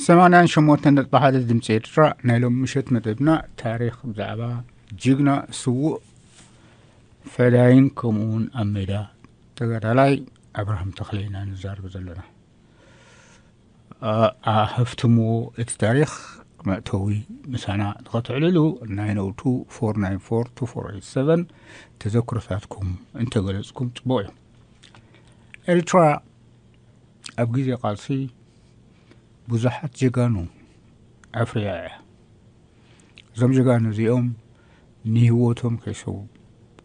ሰማንያን ሸሞንተን ነጥቢ ሓደ ድምፂ ኤርትራ። ናይ ሎም ምሸት መደብና ታሪኽ ብዛዕባ ጅግና ስዉእ ፈዳይን ከምኡ እውን ኣብ ሜዳ ተጋዳላይ ኣብርሃም ተኽለ ኢና ንዛረብ ዘለና። ኣህፍትምዎ እቲ ታሪኽ። መእተዊ ምሳና ንኸትዕልሉ ናይን ኦው ቱ ፎር ናይን ፎር ቱ ፎር ኤይት ሰቨን ተዘክሮታትኩም እንተገለጽኩም ጽቡቕ እዩ። ኤርትራ ኣብ ግዜ ቃልሲ ብዙሓት ጀጋኑ ኣፍርያ እያ። እዞም ጀጋኑ እዚኦም ንህይወቶም ከይሰው-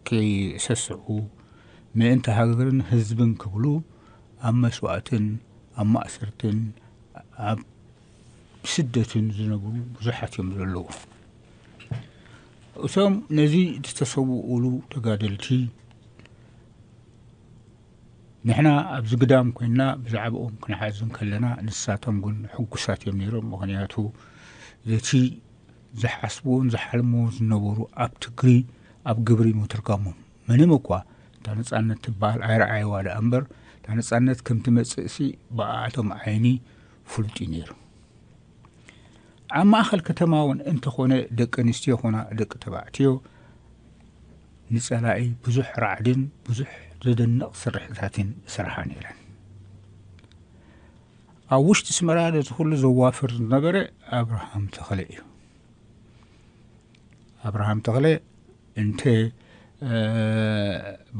ከይሰስዑ ምእንቲ ሃገርን ህዝብን ክብሉ ኣብ መስዋእትን ኣብ ማእሰርትን ኣብ ስደትን ዝነብሩ ብዙሓት እዮም ዘለዉ። እቶም ነዚ ዝተሰውኡሉ ተጋደልቲ ንሕና ኣብዚ ግዳም ኮይንና ብዛዕባኦም ክንሓዝን ከለና፣ ንሳቶም ግን ሕጉሳት እዮም ነይሮም። ምኽንያቱ እቲ ዝሓስብዎን ዝሓልምዎን ዝነበሩ ኣብ ትግሪ ኣብ ግብሪ ምትርጋሞም። ምንም እኳ እታ ነጻነት ትበሃል ኣይረኣይዋ ደኣ እምበር፣ እታ ነጻነት ከም ትመጽእሲ ብኣቶም ዓይኒ ፍሉጥ እዩ ነይሩ። ኣብ ማእኸል ከተማ እውን እንተኾነ ደቂ ኣንስትዮ ኾና ደቂ ተባዕትዮ ንጸላኢ ብዙሕ ራዕድን ብዙሕ ዘደንቕ ስርሒታትን ይሰርሓ ነይረን። ኣብ ውሽጢ ኣስመራ ነዚ ኩሉ ዘዋፍር ዝነበረ ኣብርሃም ተኽለ እዩ። ኣብርሃም ተኽለ እንተ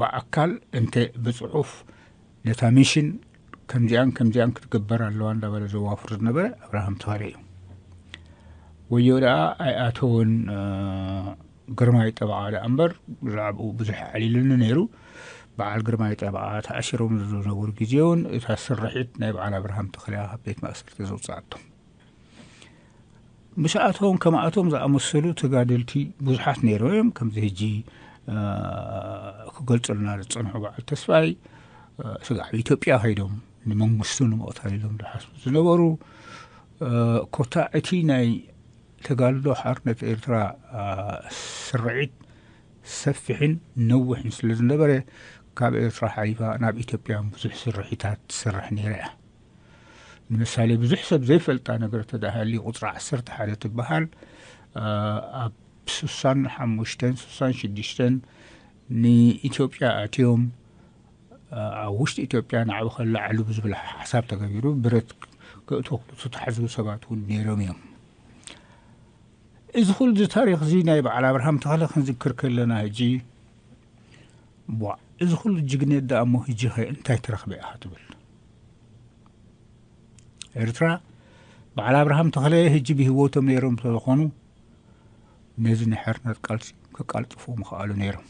ብኣካል እንተ ብፅሑፍ ነታ ሚሽን ከምዚኣን ከምዚኣን ክትግበር ኣለዋ እንዳበለ ዘዋፍር ዝነበረ ኣብርሃም ተኽለ እዩ። ወዮ ደኣ ኣይኣተወን። ግርማይ ጠበቓ ደኣ እምበር ብዛዕባኡ ብዙሕ ኣዕሊሉኒ ነይሩ። በዓል ግርማይ ጠበቓ ተኣሲሮም ዝነበሩ ግዜ እውን እታ ስርሒት ናይ በዓል ኣብርሃም ተኽለ እያ ካብ ቤት ማእሰርቲ ዘውፅኣቶም። ምስኣቶም ከምኣቶም ዝኣመሰሉ ተጋደልቲ ብዙሓት ነይሮም እዮም። ከምዚ ሕጂ ክገልፁልና ዝፀንሑ በዓል ተስፋይ ስጋዕ ኢትዮጵያ ከይዶም ንመንግስቱ ንምቕታል ኢሎም ዝሓስቡ ዝነበሩ፣ ኮታ እቲ ናይ ተጋድሎ ሓርነት ኤርትራ ስርዒት ሰፊሕን ነዊሕን ስለ ዝነበረ፣ ካብ ኤርትራ ሓሊፋ ናብ ኢትዮጵያ ብዙሕ ስርሒታት ትሰርሕ ነይራ እያ። ንምሳሌ፣ ብዙሕ ሰብ ዘይፈልጣ ነገር ተዳሃሊ፣ ቁፅሪ ዓሰርተ ሓደ ትበሃል ኣብ ስሳን ሓሙሽተን ስሳን ሽዱሽተን ንኢትዮጵያ ኣትዮም ኣብ ውሽጢ ኢትዮጵያ ናዕቢ ከለዓሉ ብዝብል ሓሳብ ተገቢሩ ብረት ክእትወክሉ ዝተታሕዙ ሰባት እውን ነይሮም እዮም። እዚ ኩሉ እዚ ታሪኽ እዚ ናይ በዓል ኣብርሃም ተኽለ ክንዝክር ከለና፣ ሕጂ ቧ፣ እዚ ኩሉ ጅግነት ደኣ እሞ ሕጂ ኸ እንታይ ትረኽበ ኢኻ ትብል? ኤርትራ በዓል ኣብርሃም ተኽለ ሕጂ ብህይወቶም ነይሮም ስለዝኾኑ፣ ነዚ ናይ ሓርነት ቃልሲ ከቃልጥፉ ምኽኣሉ ነይሮም።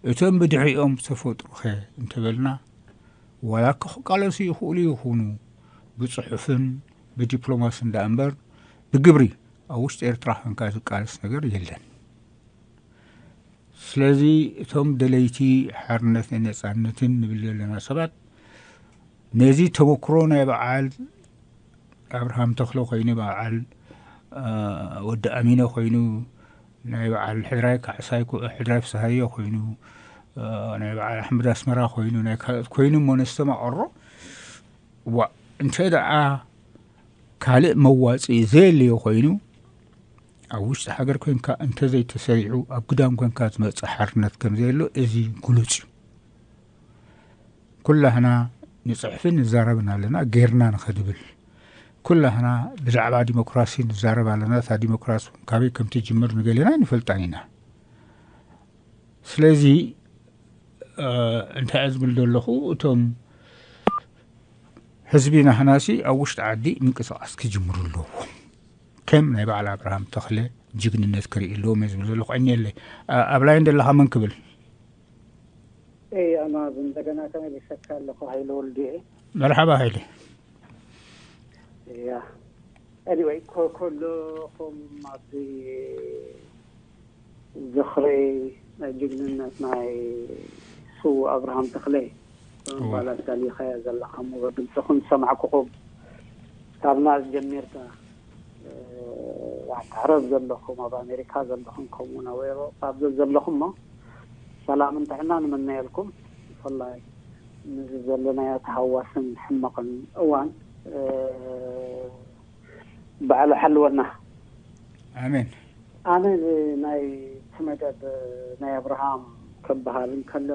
እቶም ብድሕሪኦም ዝተፈጥሩ ኸ እንተበልና፣ ዋላ እኮ ክቃለሱ ይኽእሉ ይኹኑ፣ ብጽሑፍን ብዲፕሎማስን ደኣ እምበር፣ ብግብሪ ኣብ ውሽጢ ኤርትራ ኾንካ ዝቃለስ ነገር የለን። ስለዚ እቶም ደለይቲ ሓርነትን ነጻነትን ንብል ዘለና ሰባት፣ ነዚ ተመክሮ ናይ በዓል ኣብርሃም ተኽለ ኮይኑ፣ በዓል ወዲ ኣሚነ ኮይኑ፣ ናይ በዓል ሕድራይ ካሕሳይ ኮ-፣ ሕድራይ ፍስሃየ ኮይኑ፣ ናይ በዓል ኣሕመድ ኣስመራ ኮይኑ፣ ናይ ካልኦት ኮይኑ እሞ ነስተማቐሮ፣ ዋ፣ እንተ ደኣ ካልእ መዋጽኢ ዘየለዮ ኮይኑ፣ ኣብ ውሽጢ ሃገር ኮንካ እንተ ዘይተሰሪዑ፣ ኣብ ግዳም ኮንካ ዝመጽእ ሓርነት ከም ዘየሎ እዚ ግሉጽ እዩ። ኩላህና ንጽሕፍን ንዛረብን ኣለና፣ ጌርና ንኸድብል። ኩላህና ብዛዕባ ዲሞክራሲ ንዛረብ ኣለና፣ እታ ዲሞክራሲ እውን ካበይ ከም ትጅምር ንገሌና ኣይንፈልጣን ኢና። ስለዚ፣ እ፣ እንታይ እየ ዝብል ዘለኹ፣ እቶም ህዝቢ ናህናሲ ኣብ ውሽጢ ዓዲ ምንቅስቓስ ክጅምሩ ኣለዎም። ከም ናይ በዓል ኣብርሃም ተኽለ ጅግንነት ክርኢ ኣለዎም እየ ዝብል ዘለኹ። ዓይኒ የለይ። እ፣ ኣብ ላይን ዘለኻ መን ክብል? ኤይ፣ ኣማዝ፣ እንደገና ተመሊሰካ ኣለኹ፣ ሃይለ ወልዱ እየ። መርሓባ ሃይለ። እያ። ኤኒወይ፣ ኮ-፣ ኮለኹም ኣብዚ ዝኽሪ ናይ ጅግንነት ናይ ስዉእ ኣብርሃም ተኽለ እዎ። ብምባል ኣዳሊኻያ ዘለኻ እሞ፣ ብድምፅኹም ዝሰማዕኩኹም፣ ካብ ናዝ ጀሚርካ፣ እ፣ ኣብ ዓረብ ዘለኹም፣ ኣብ ኣሜሪካ ዘለኹም፣ ከምኡውን ኣብ ኤውሮጳ ኣብ ዘለኹም እሞ፣ ሰላምን ጥዕናን እምነየልኩም። ብፍላይ ነዚ ዘለናዮ ተሃዋስን ሕማቕን እዋን፣ ባዕሉ ሓልወና። ኣሜን። ኣነ ናይ እቲ መደብ ናይ ኣብርሃም ክበሃል እንከሎ፣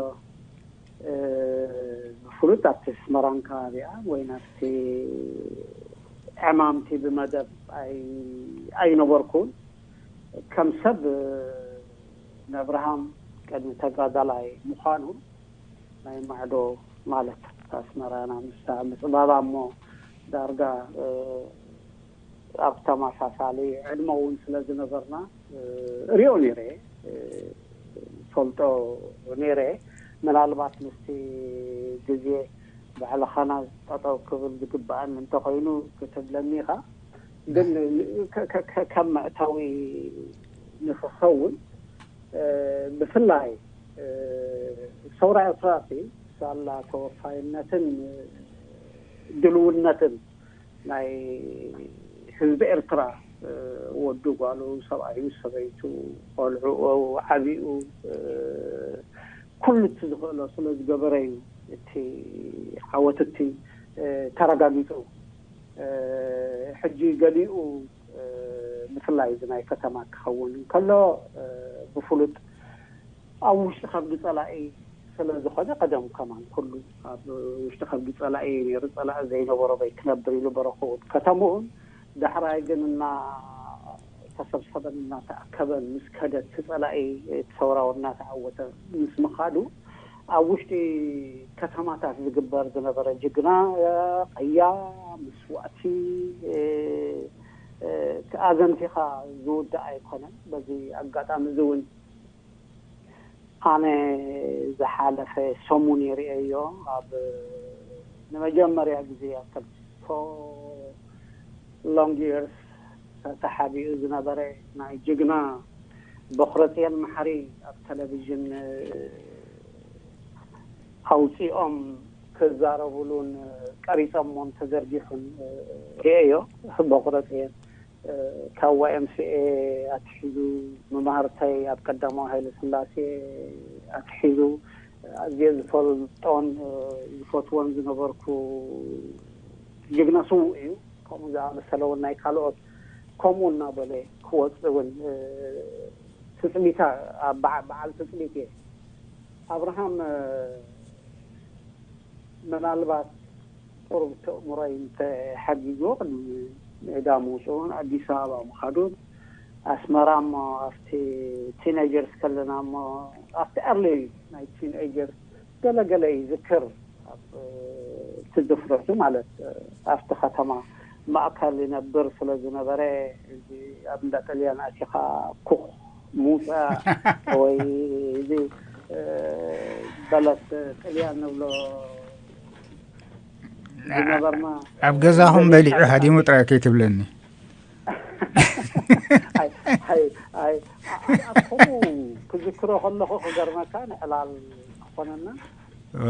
ብፍሉጥ ኣብቲ ኣስመራን ከባቢኣ ወይ ናብቲ ዕማምቲ ብመደብ ኣይነበርኩን። ከም ሰብ ንኣብርሃም ቅድሚ ተጋዳላይ ምዃኑ ናይ ማዕዶ ማለት ኣስመራና ምስታ ምፅባባ እሞ ዳርጋ ኣብ ተመሳሳሊ ዕድመ እውን ስለ ዝነበርና ሪኦ ነይረ፣ ፈልጦ ነይረ። ምናልባት ምስቲ ግዜ ባዕልኻና ጠጠው ክብል ዝግበኣኒ እንተኮይኑ ክትብለኒ ኢኻ። ግን ከም መእተዊ ንክኸውን ብፍላይ ሰውራ ኤርትራ ሲ ሳላ ተወፋይነትን ድልውነትን ናይ ህዝቢ ኤርትራ፣ ወዱ ጓሉ፣ ሰብኣዩ ሰበይቱ፣ ቆልዑ፣ ዓቢኡ፣ ኩሉ እቲ ዝኽእሎ ስለ ዝገበረ እዩ እቲ ዓወት እቲ ተረጋጊፁ። ሕጂ ገሊኡ ብፍላይ እዚ ናይ ከተማ ክኸውን እንከሎ ብፍሉጥ ኣብ ውሽጢ ከብዲ ፀላኢ ስለ ዝኾነ ቀደም ከማን ኩሉ ኣብ ውሽጢ ከብዲ ፀላኢ ነይሩ። ፀላኢ ዘይነበሮ በይ ክነብር ኢሉ በረኽኡን ከተምኡን ዳሕራይ ግን እና ተሰብሰበን እናተኣከበን ምስ ከደ እቲ ፀላኢ እቲ ሰውራዊ እናተዓወተ ምስ ምኻዱ ኣብ ውሽጢ ከተማታት ዝግበር ዝነበረ ጅግና ቀያ ምስዋእቲ ኣዘንቲኻ ዝውዳእ ኣይኮነን። በዚ ኣጋጣሚ እዚ እውን ኣነ ዝሓለፈ ሰሙን የርእዮ ኣብ ንመጀመርያ ግዜ ኣብ ፎ ሎንግ ይርስ ተሓቢኡ ዝነበረ ናይ ጅግና በኩረፅየን መሓሪ ኣብ ቴሌቪዥን ኣውፂኦም ክዛረቡሉን ቀሪፀሞን ተዘርጊሑን ርእዮ። በኩረፅየን ካብ ዋይ ኤም ሲ ኤ ኣትሒዙ መማህርተይ ኣብ ቀዳማዊ ሃይለ ስላሴ ኣትሒዙ ኣዝየ ዝፈልጦን ዝፈትዎን ዝነበርኩ ጅግና ስዉእ እዩ። ከምኡ ዝኣመሰለ እውን ናይ ካልኦት ከምኡ እናበለ ክወፅ እውን ትፅቢታ በዓል ትፅቢት እየ። ኣብርሃም ምናልባት ቁሩብ እቲ ኣእምሮይ እንተሓጊዝዎ ቅድሚ ምእዳም ውፅኡን ኣዲስ ኣበባ ምኻዱን ኣስመራ እሞ ኣብቲ ቲነጀርስ ከለና እሞ ኣብቲ ኣርሊ ናይ ቲነጀርስ ገለገለ ይዝክር። እቲ ድፍረቱ ማለት ኣብቲ ከተማ ማእከል ይነብር ስለ ዝነበረ እዚ ኣብ እንዳ ጥልያን ኣቲኻ ኩኽ ምውፃእ ወይ እዚ በለስ ጥልያን ንብሎ ዝነበርና ኣብ ገዛኹም በሊዑ ሃዲሙ ጥራይ ከይትብለኒ። ከምኡ ክዝክሮ ከለኹ ክገርመካ ንዕላል ክኾነና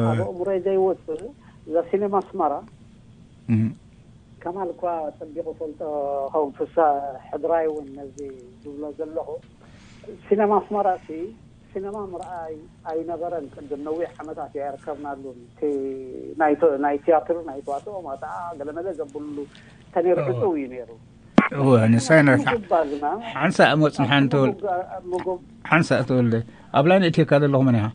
ኣብ ኣእምሮይ ዘይወፅእ እዛ ሲኔማ ኣስመራ ከማል እኳ ፀቢቑ ፈልጦ ኸውን ፍሳ ሕድራይ እውን ነዚ ዝብሎ ዘለኹ ሲነማ ኣስመራ ሲ ሲነማ ምርኣይ ኣይነበረን። ቅድም ነዊሕ ዓመታት እያ ያርከብናሉ ናይ ቲያትር ናይ ተዋስኦ ማጣ ገለመለ ዘብሉ ተነይሩ ዕፅው እዩ ነይሩ። እወ ንሳይ ነርካ ምጉባዝና ሓንሳእ መፅንሓ እንተወል ሓንሳእ ተወልደ ኣብ ላይ ንእትየካ ዘለኹ መን ኢኻ?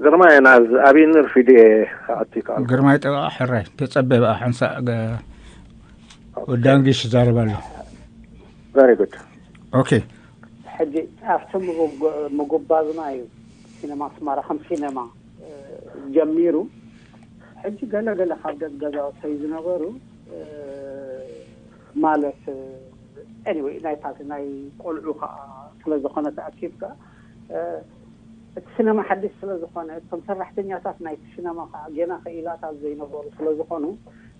ግርማይ ናዝ ኣብይ ንርፊድ እየ ክኣቱ ይከኣል። ግርማይ ጠበቓ ሕራይ ተጸበ በኣ ሓንሳእ ወዳንጊሽ ይዛረብ ኣሎ። Very good። Okay። ሕጂ ኣብቲ ምጉባዝና እዩ ሲነማ ኣስመራ ከም ሲነማ ጀሚሩ። ሕጂ ገለ ገለ ካብ ደገ ገዛውተይ ዝነበሩ ማለት anyway ናይ ፓርቲ ናይ ቆልዑ ከዓ ስለ ዝኾነ ተኣኪብካ እቲ ሲነማ ሓድሽ ስለ ዝኾነ እቶም ሰራሕተኛታት ናይቲ ሲነማ ከዓ ጌና ክኢላታት ዘይነበሩ ስለ ዝኾኑ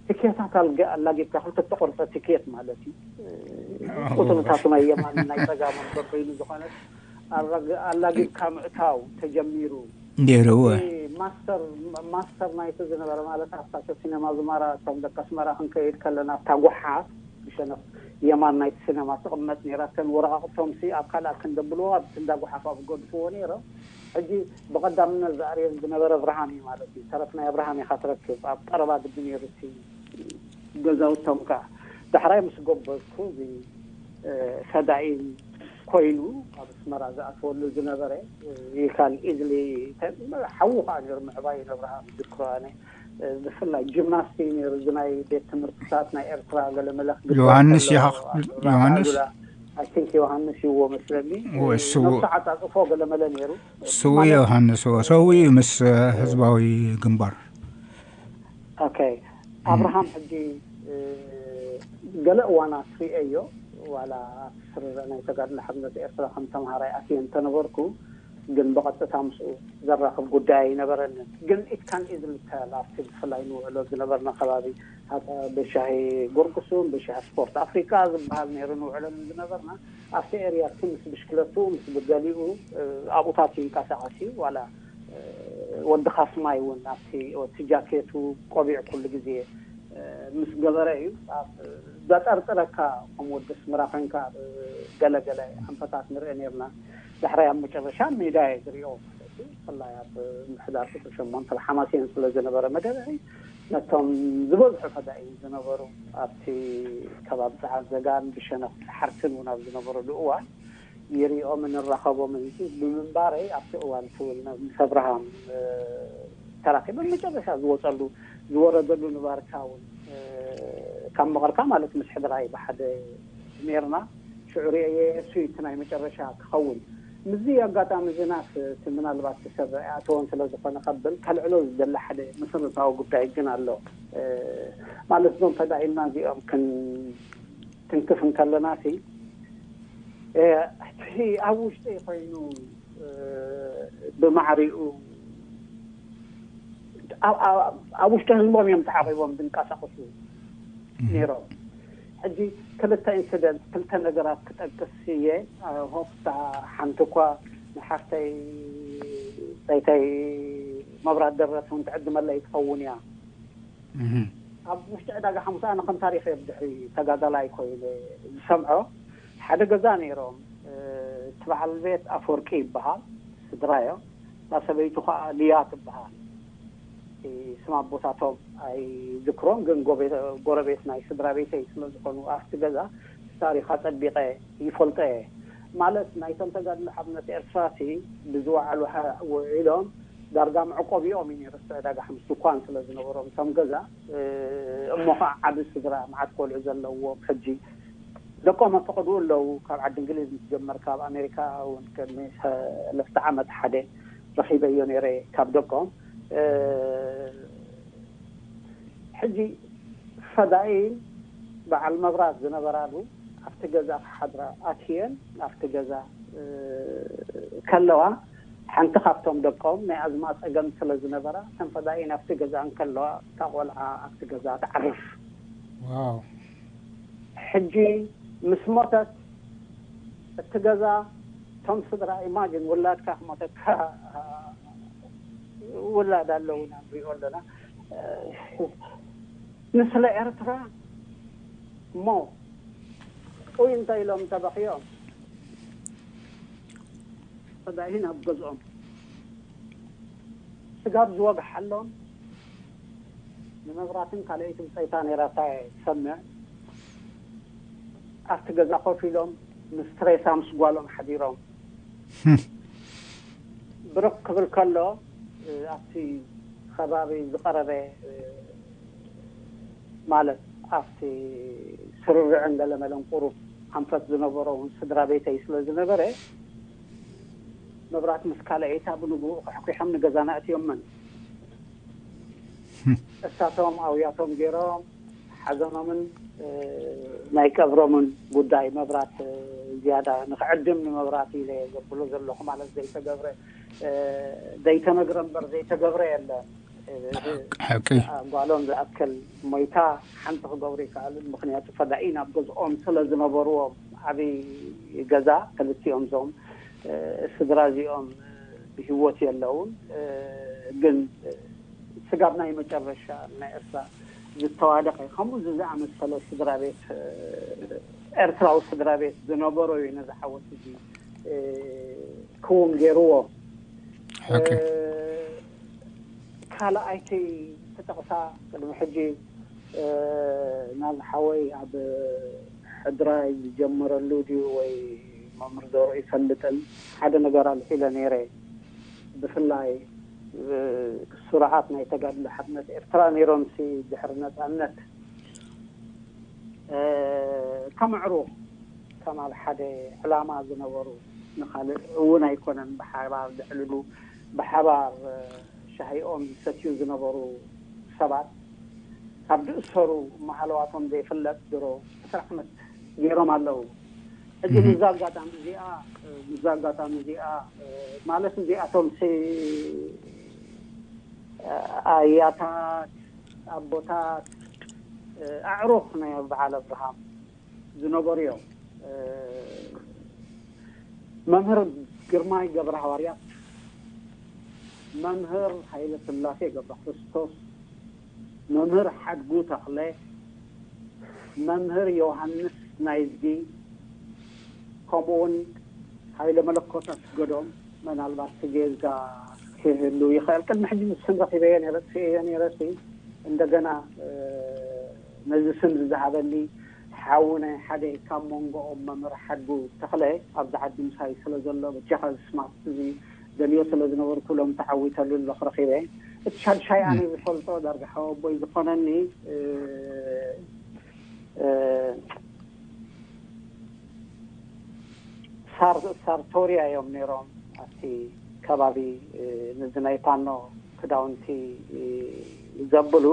ትኬታት ኣላጊብካ ክልተ ተቆርፀ ትኬት ማለት እዩ። ቁፅርታቱ ናይ የማን ናይ ፀጋምን በበይኑ ዝኾነ ኣላጊብካ ምእታው ተጀሚሩ። ነይርዎ ማስተር ማስተር ናይቲ ዝነበረ ማለት ኣብታ ሲነማ ዝማራ እቶም ደቂ ኣስመራ ክንከይድ ከለና ኣብታ ጓሓፍ ብሸነኽ የማን ናይቲ ሲነማ ትቕመጥ ነይራ። እተን ወረቓቕቶም ሲ ኣብ ካልኣ ክንደብልዎ ኣብቲ እንዳ ጓሓፍ ኣብ ገድፍዎ ነይሮም። ሕጂ ብቐዳምነት ዝኣርየን ዝነበረ ኣብርሃም እዩ ማለት እዩ። ተረፍ ናይ ኣብርሃም ኢኻ ትረክብ ኣብ ቀረባ ግዲ ነይሩ እቲ ገዛውቶም ከዓ ዳሕራይ ምስ ጎበዝኩ፣ እዚ ፈዳኢን ኮይኑ ኣብ ኣስመራ ዝኣትወሉ ዝነበረ፣ you can easily፣ ሓዉ ከዓ ነይሩ፣ ምዕባይ ነብርሃ ዝክሮ ኣነ። ብፍላይ ጂምናስቲ ነይሩ፣ እዚ ናይ ቤት ትምህርትታት ናይ ኤርትራ ገለመለ ክግበር ዮሃንስ ከሎ፣ ይሃ- ኣሉላ፣ ዮሃንስ? ኣሉላ፣ I think ዮሃንስ ይዎ መስለኒ። ወይ እሱ ነብሱ ዓጻጽፎ ገለመለ ነይሩ። እሱ ማለት ዮሃንስ፣ እዎ፣ ሰው እዩ ምስ ህዝባዊ ግንባር። ኦኬ። ኣብርሃም ሕጂ፣ ገለ እዋናት ርእየዮ፣ ዋላ ኣብ ስርርዕ ናይ ተጋድሎ ሓርነት ኤርትራ ከም ተምሃራይ ኣትየ እንተነበርኩ፣ ግን ብቐጥታ ምስኡ ዘራኽብ ጉዳይ ኣይነበረንን። ግን it can easily tell፣ ኣብቲ ብፍላይ ንውዕሎ ዝነበርና ከባቢ፣ ኣብ ብሻሂ ጉርጉሱን ብሻሂ ስፖርት ኣፍሪካ ዝበሃል ነይሩ ንውዕለሉ ዝነበርና። ኣብቲ ኤርያ እቲ ምስ ብሽክለቱ ምስ ብገሊኡ ኣብኡታት ይንቀሳቐስ እዩ። ዋላ ወዲ ካስማይ እውን ኣብቲ፣ እቲ ጃኬቱ ቆቢዕ ኩሉ ግዜ ምስ ገበረ እዩ። ኣብ ዘጠርጥረካ ከም ወዲ ኣስመራ ኮንካ ገለገለ ኣንፈታት ንርኢ ነርና። ዳሕራይ ኣብ መጨረሻ ሜዳ እየ ዝሪኦ ማለት እዩ። ብፍላይ ኣብ ምሕዳር ቁፅሪ ሸሞንተ ሓማሴን ስለ ዝነበረ መደበይ፣ ነቶም ዝበዝሑ ፈዳኢ ዝነበሩ ኣብቲ ከባቢ ፃዓዘጋን ብሸነኽ ሓርትን እውን ኣብ ዝነበረሉ እዋን ይሪኦምን እራኸቦምን ብምንባረይ፣ ኣብቲ እዋን እቲ እውን ምስ ኣብርሃም ተራኺበ መጨረሻ ዝወፀሉ ዝወረደሉ ንባርካ እውን ካብ መቐርካ ማለት ምስ ሕድራይ ብሓደ ነርና። ሽዑ ርእየ እሱ እቲ ናይ መጨረሻ ክኸውን። ምስዚ ኣጋጣሚ እዚ ናስ እቲ ምናልባት ክሰብ ኣይኣተወን ስለ ዝኾነ ከብል ከልዕሎ ዝደሊ ሓደ መሰረታዊ ጉዳይ ግን ኣሎ። ማለት እዞም ፈዳኢልና እዚኦም ክን- ክንክፍ እንከለና ሲ እቲ ኣብ ውሽጢ ኮይኑ ብማዕሪኡ ኣብ ውሽጢ ህዝቦም እዮም ተዓቂቦም ዝንቀሳቀሱ ነይሮም። ሕጂ ክልተ ኢንሲደንት ክልተ ነገራት ክጠቅስ እየ። ሆፍታ ሓንቲ እኳ ንሓፍተይ ሰይተይ መብራት ደረስ እውን ትዕድመለይ ትኸውን እያ። ኣብ ውሽጢ ዕዳጋ ሓሙስ ኣነ ከም ታሪኽ እየ ብድሕሪ ተጋዳላይ ኮይኑ ዝሰምዖ። ሓደ ገዛ ነይሮም። እቲ በዓል ቤት ኣፈወርቂ ይበሃል፣ ስድራ እዮም። እታ ሰበይቱ ከዓ ልያ ትበሃል። ስም ኣቦታቶም ኣይዝክሮም፣ ግን ጎረቤት ናይ ስድራ ቤተይ ስለ ዝኾኑ ኣብቲ ገዛ ታሪኽ ኣጸቢቐ ይፈልጦ እየ። ማለት ናይቶም ተጋድሎ ሓርነት ኤርትራሲ ብዝወዓሉ ውዒሎም ዳርጋ መዕቆቢኦም እዩ ነይሩ። ዕዳጋ ሓሙስ ድኳን ስለ ዝነበሮም እቶም ገዛ እሞ ከዓ ዓቢ ስድራ መዓት ቆልዑ ዘለዎም ሕጂ ደቆም ኣፈቐድኡ ኣለዉ። ካብ ዓዲ እንግሊዝ ምስ ጀመርካ ኣብ ኣሜሪካ እውን ቅድሚ ሰለስተ ዓመት ሓደ ረኺበዮ ነይረ ካብ ደቆም። ሕጂ ፈዳኢን በዓል መብራት ዝነበራሉ ኣብቲ ገዛ ክሓድራ ኣትየን ኣብቲ ገዛ ከለዋ ሓንቲ ካብቶም ደቆም ናይ ኣዝማ ፀገም ስለ ዝነበራ እተን ፈዳኢን ኣብቲ ገዛ እንከለዋ እታ ቆልዓ ኣብቲ ገዛ ትዓርፍ። ሕጂ ምስ ሞተት እቲ ገዛ እቶም ስድራ ኢማጅን ውላድካ ክሞተካ ውላድ ኣለውና ንሪኦ ኣለና። ንስለ ኤርትራ እሞ ኡይ እንታይ ኢሎም ተበኽዮም ፈዳኢን ኣብ ገዝኦም ስጋብ ዝወግሓሎም ንመብራትን ካልኣይቲ ብፀይታ ነይራታ እየ ዝሰምዕ። ኣብቲ ገዛ ኮፍ ኢሎም ምስ ትሬሳ ምስ ጓሎም ሓዲሮም ብርኽ ክብል ከሎ ኣብቲ ከባቢ ዝቐረበ ማለት ኣብቲ ስርርዕን ገለመለን ቁሩብ ኣንፈት ዝነበሮ እውን ስድራ ቤተይ ስለ ዝነበረ መብራት ምስ ካልኣይታ ብንግኡ ክሕኩሖም ንገዛና እትዮምን እሳቶም ኣውያቶም ገይሮም ሓዘኖምን ናይ ቀብሮምን ጉዳይ መብራት ዝያዳ ንክዕድም ንመብራት ኢለ ዘብሎ ዘለኹ ማለት ዘይተገብረ ዘይተነግረ እምበር ዘይተገብረ የለን። ሓቂ ጓሎም ዝኣክል ሞይታ ሓንቲ ክገብሩ ይከኣሉን ምክንያቱ ፈዳኢን ኣብ ገዝኦም ስለ ዝነበርዎም ዓብይ ገዛ ክልቲኦም ዞም ስድራ እዚኦም ብህይወት የለውን። ግን ስጋብ ናይ መጨረሻ ናይ ኤርትራ ዝተዋደቀ ከምኡ ዝኣመሰለ ስድራ ቤት ኤርትራዊ ስድራ ቤት ዝነበሮ እዩ ነዚ ዓወት እዚ ክውን ገይርዎ። ካልኣይቲ ተጠቕሳ ቅድሚ ሕጂ ናብ ሓወይ ኣብ ሕድራይ ዝጀመረሉ ድዩ ወይ መምህር ዘሩ ይፈልጥን ሓደ ነገር ኣልዒለ ነይረ። ብፍላይ ስርዓት ናይ ተጋድሎ ሓርነት ኤርትራ ነይሮምሲ ድሕሪ ነፃነት ከመዕሩ ከም ኣብ ሓደ ዕላማ ዝነበሩ ንኻልእ እውን ኣይኮነን ብሓባር ዘዕልሉ ብሓባር ሻሂኦም ዝሰትዩ ዝነበሩ ሰባት ካብ ዝእሰሩ መሃለዋቶም ዘይፍለጥ ድሮ ዕስራ ዓመት ገይሮም ኣለዉ። ሕጂ ምዛ ኣጋጣሚ እዚኣ ምዛ ኣጋጣሚ እዚኣ ማለት እዚኣቶም ኣያታት ኣቦታት ኣዕሩኽ ናይ በዓል ኣብርሃም ዝነበሩ እዮም። መምህር ግርማይ ገብረ ሃዋርያት፣ መምህር ሃይለ ስላሴ ገብረ ክርስቶስ፣ መምህር ሓድጉ ተኽለ፣ መምህር ዮሃንስ ናይዝጊ፣ ከምኡውን ሃይለ መለኮት ኣስገዶም፣ ምናልባት ጌጋ ክህሉ ይኽእል። ቅድሚ ሕጂ ምስ ስም ረኺበዮ ነይረ፣ ጽእዮ ነይረ። ሲ እንደገና ነዚ ስም ዝዝሃበኒ ሓው ናይ ሓደ ካብ መንጎኦም መምህር ሓድጉ ተኽለ ኣብዚ ዓዲ ምሳይ ስለ ዘሎ በጃኻ ዝስማት እዚ ደልዮ ስለ ዝነበርኩ ሎም ተዓዊተሉ ኣለኹ ረኺበ። እቲ ሻድሻይ ኣነ ዝፈልጦ ዳርጋ ሓወቦይ ዝኾነኒ ሳርቶርያ እዮም ነይሮም ኣብቲ ከባቢ ንዚ ናይ ፓኖ ክዳውንቲ ዘብሉ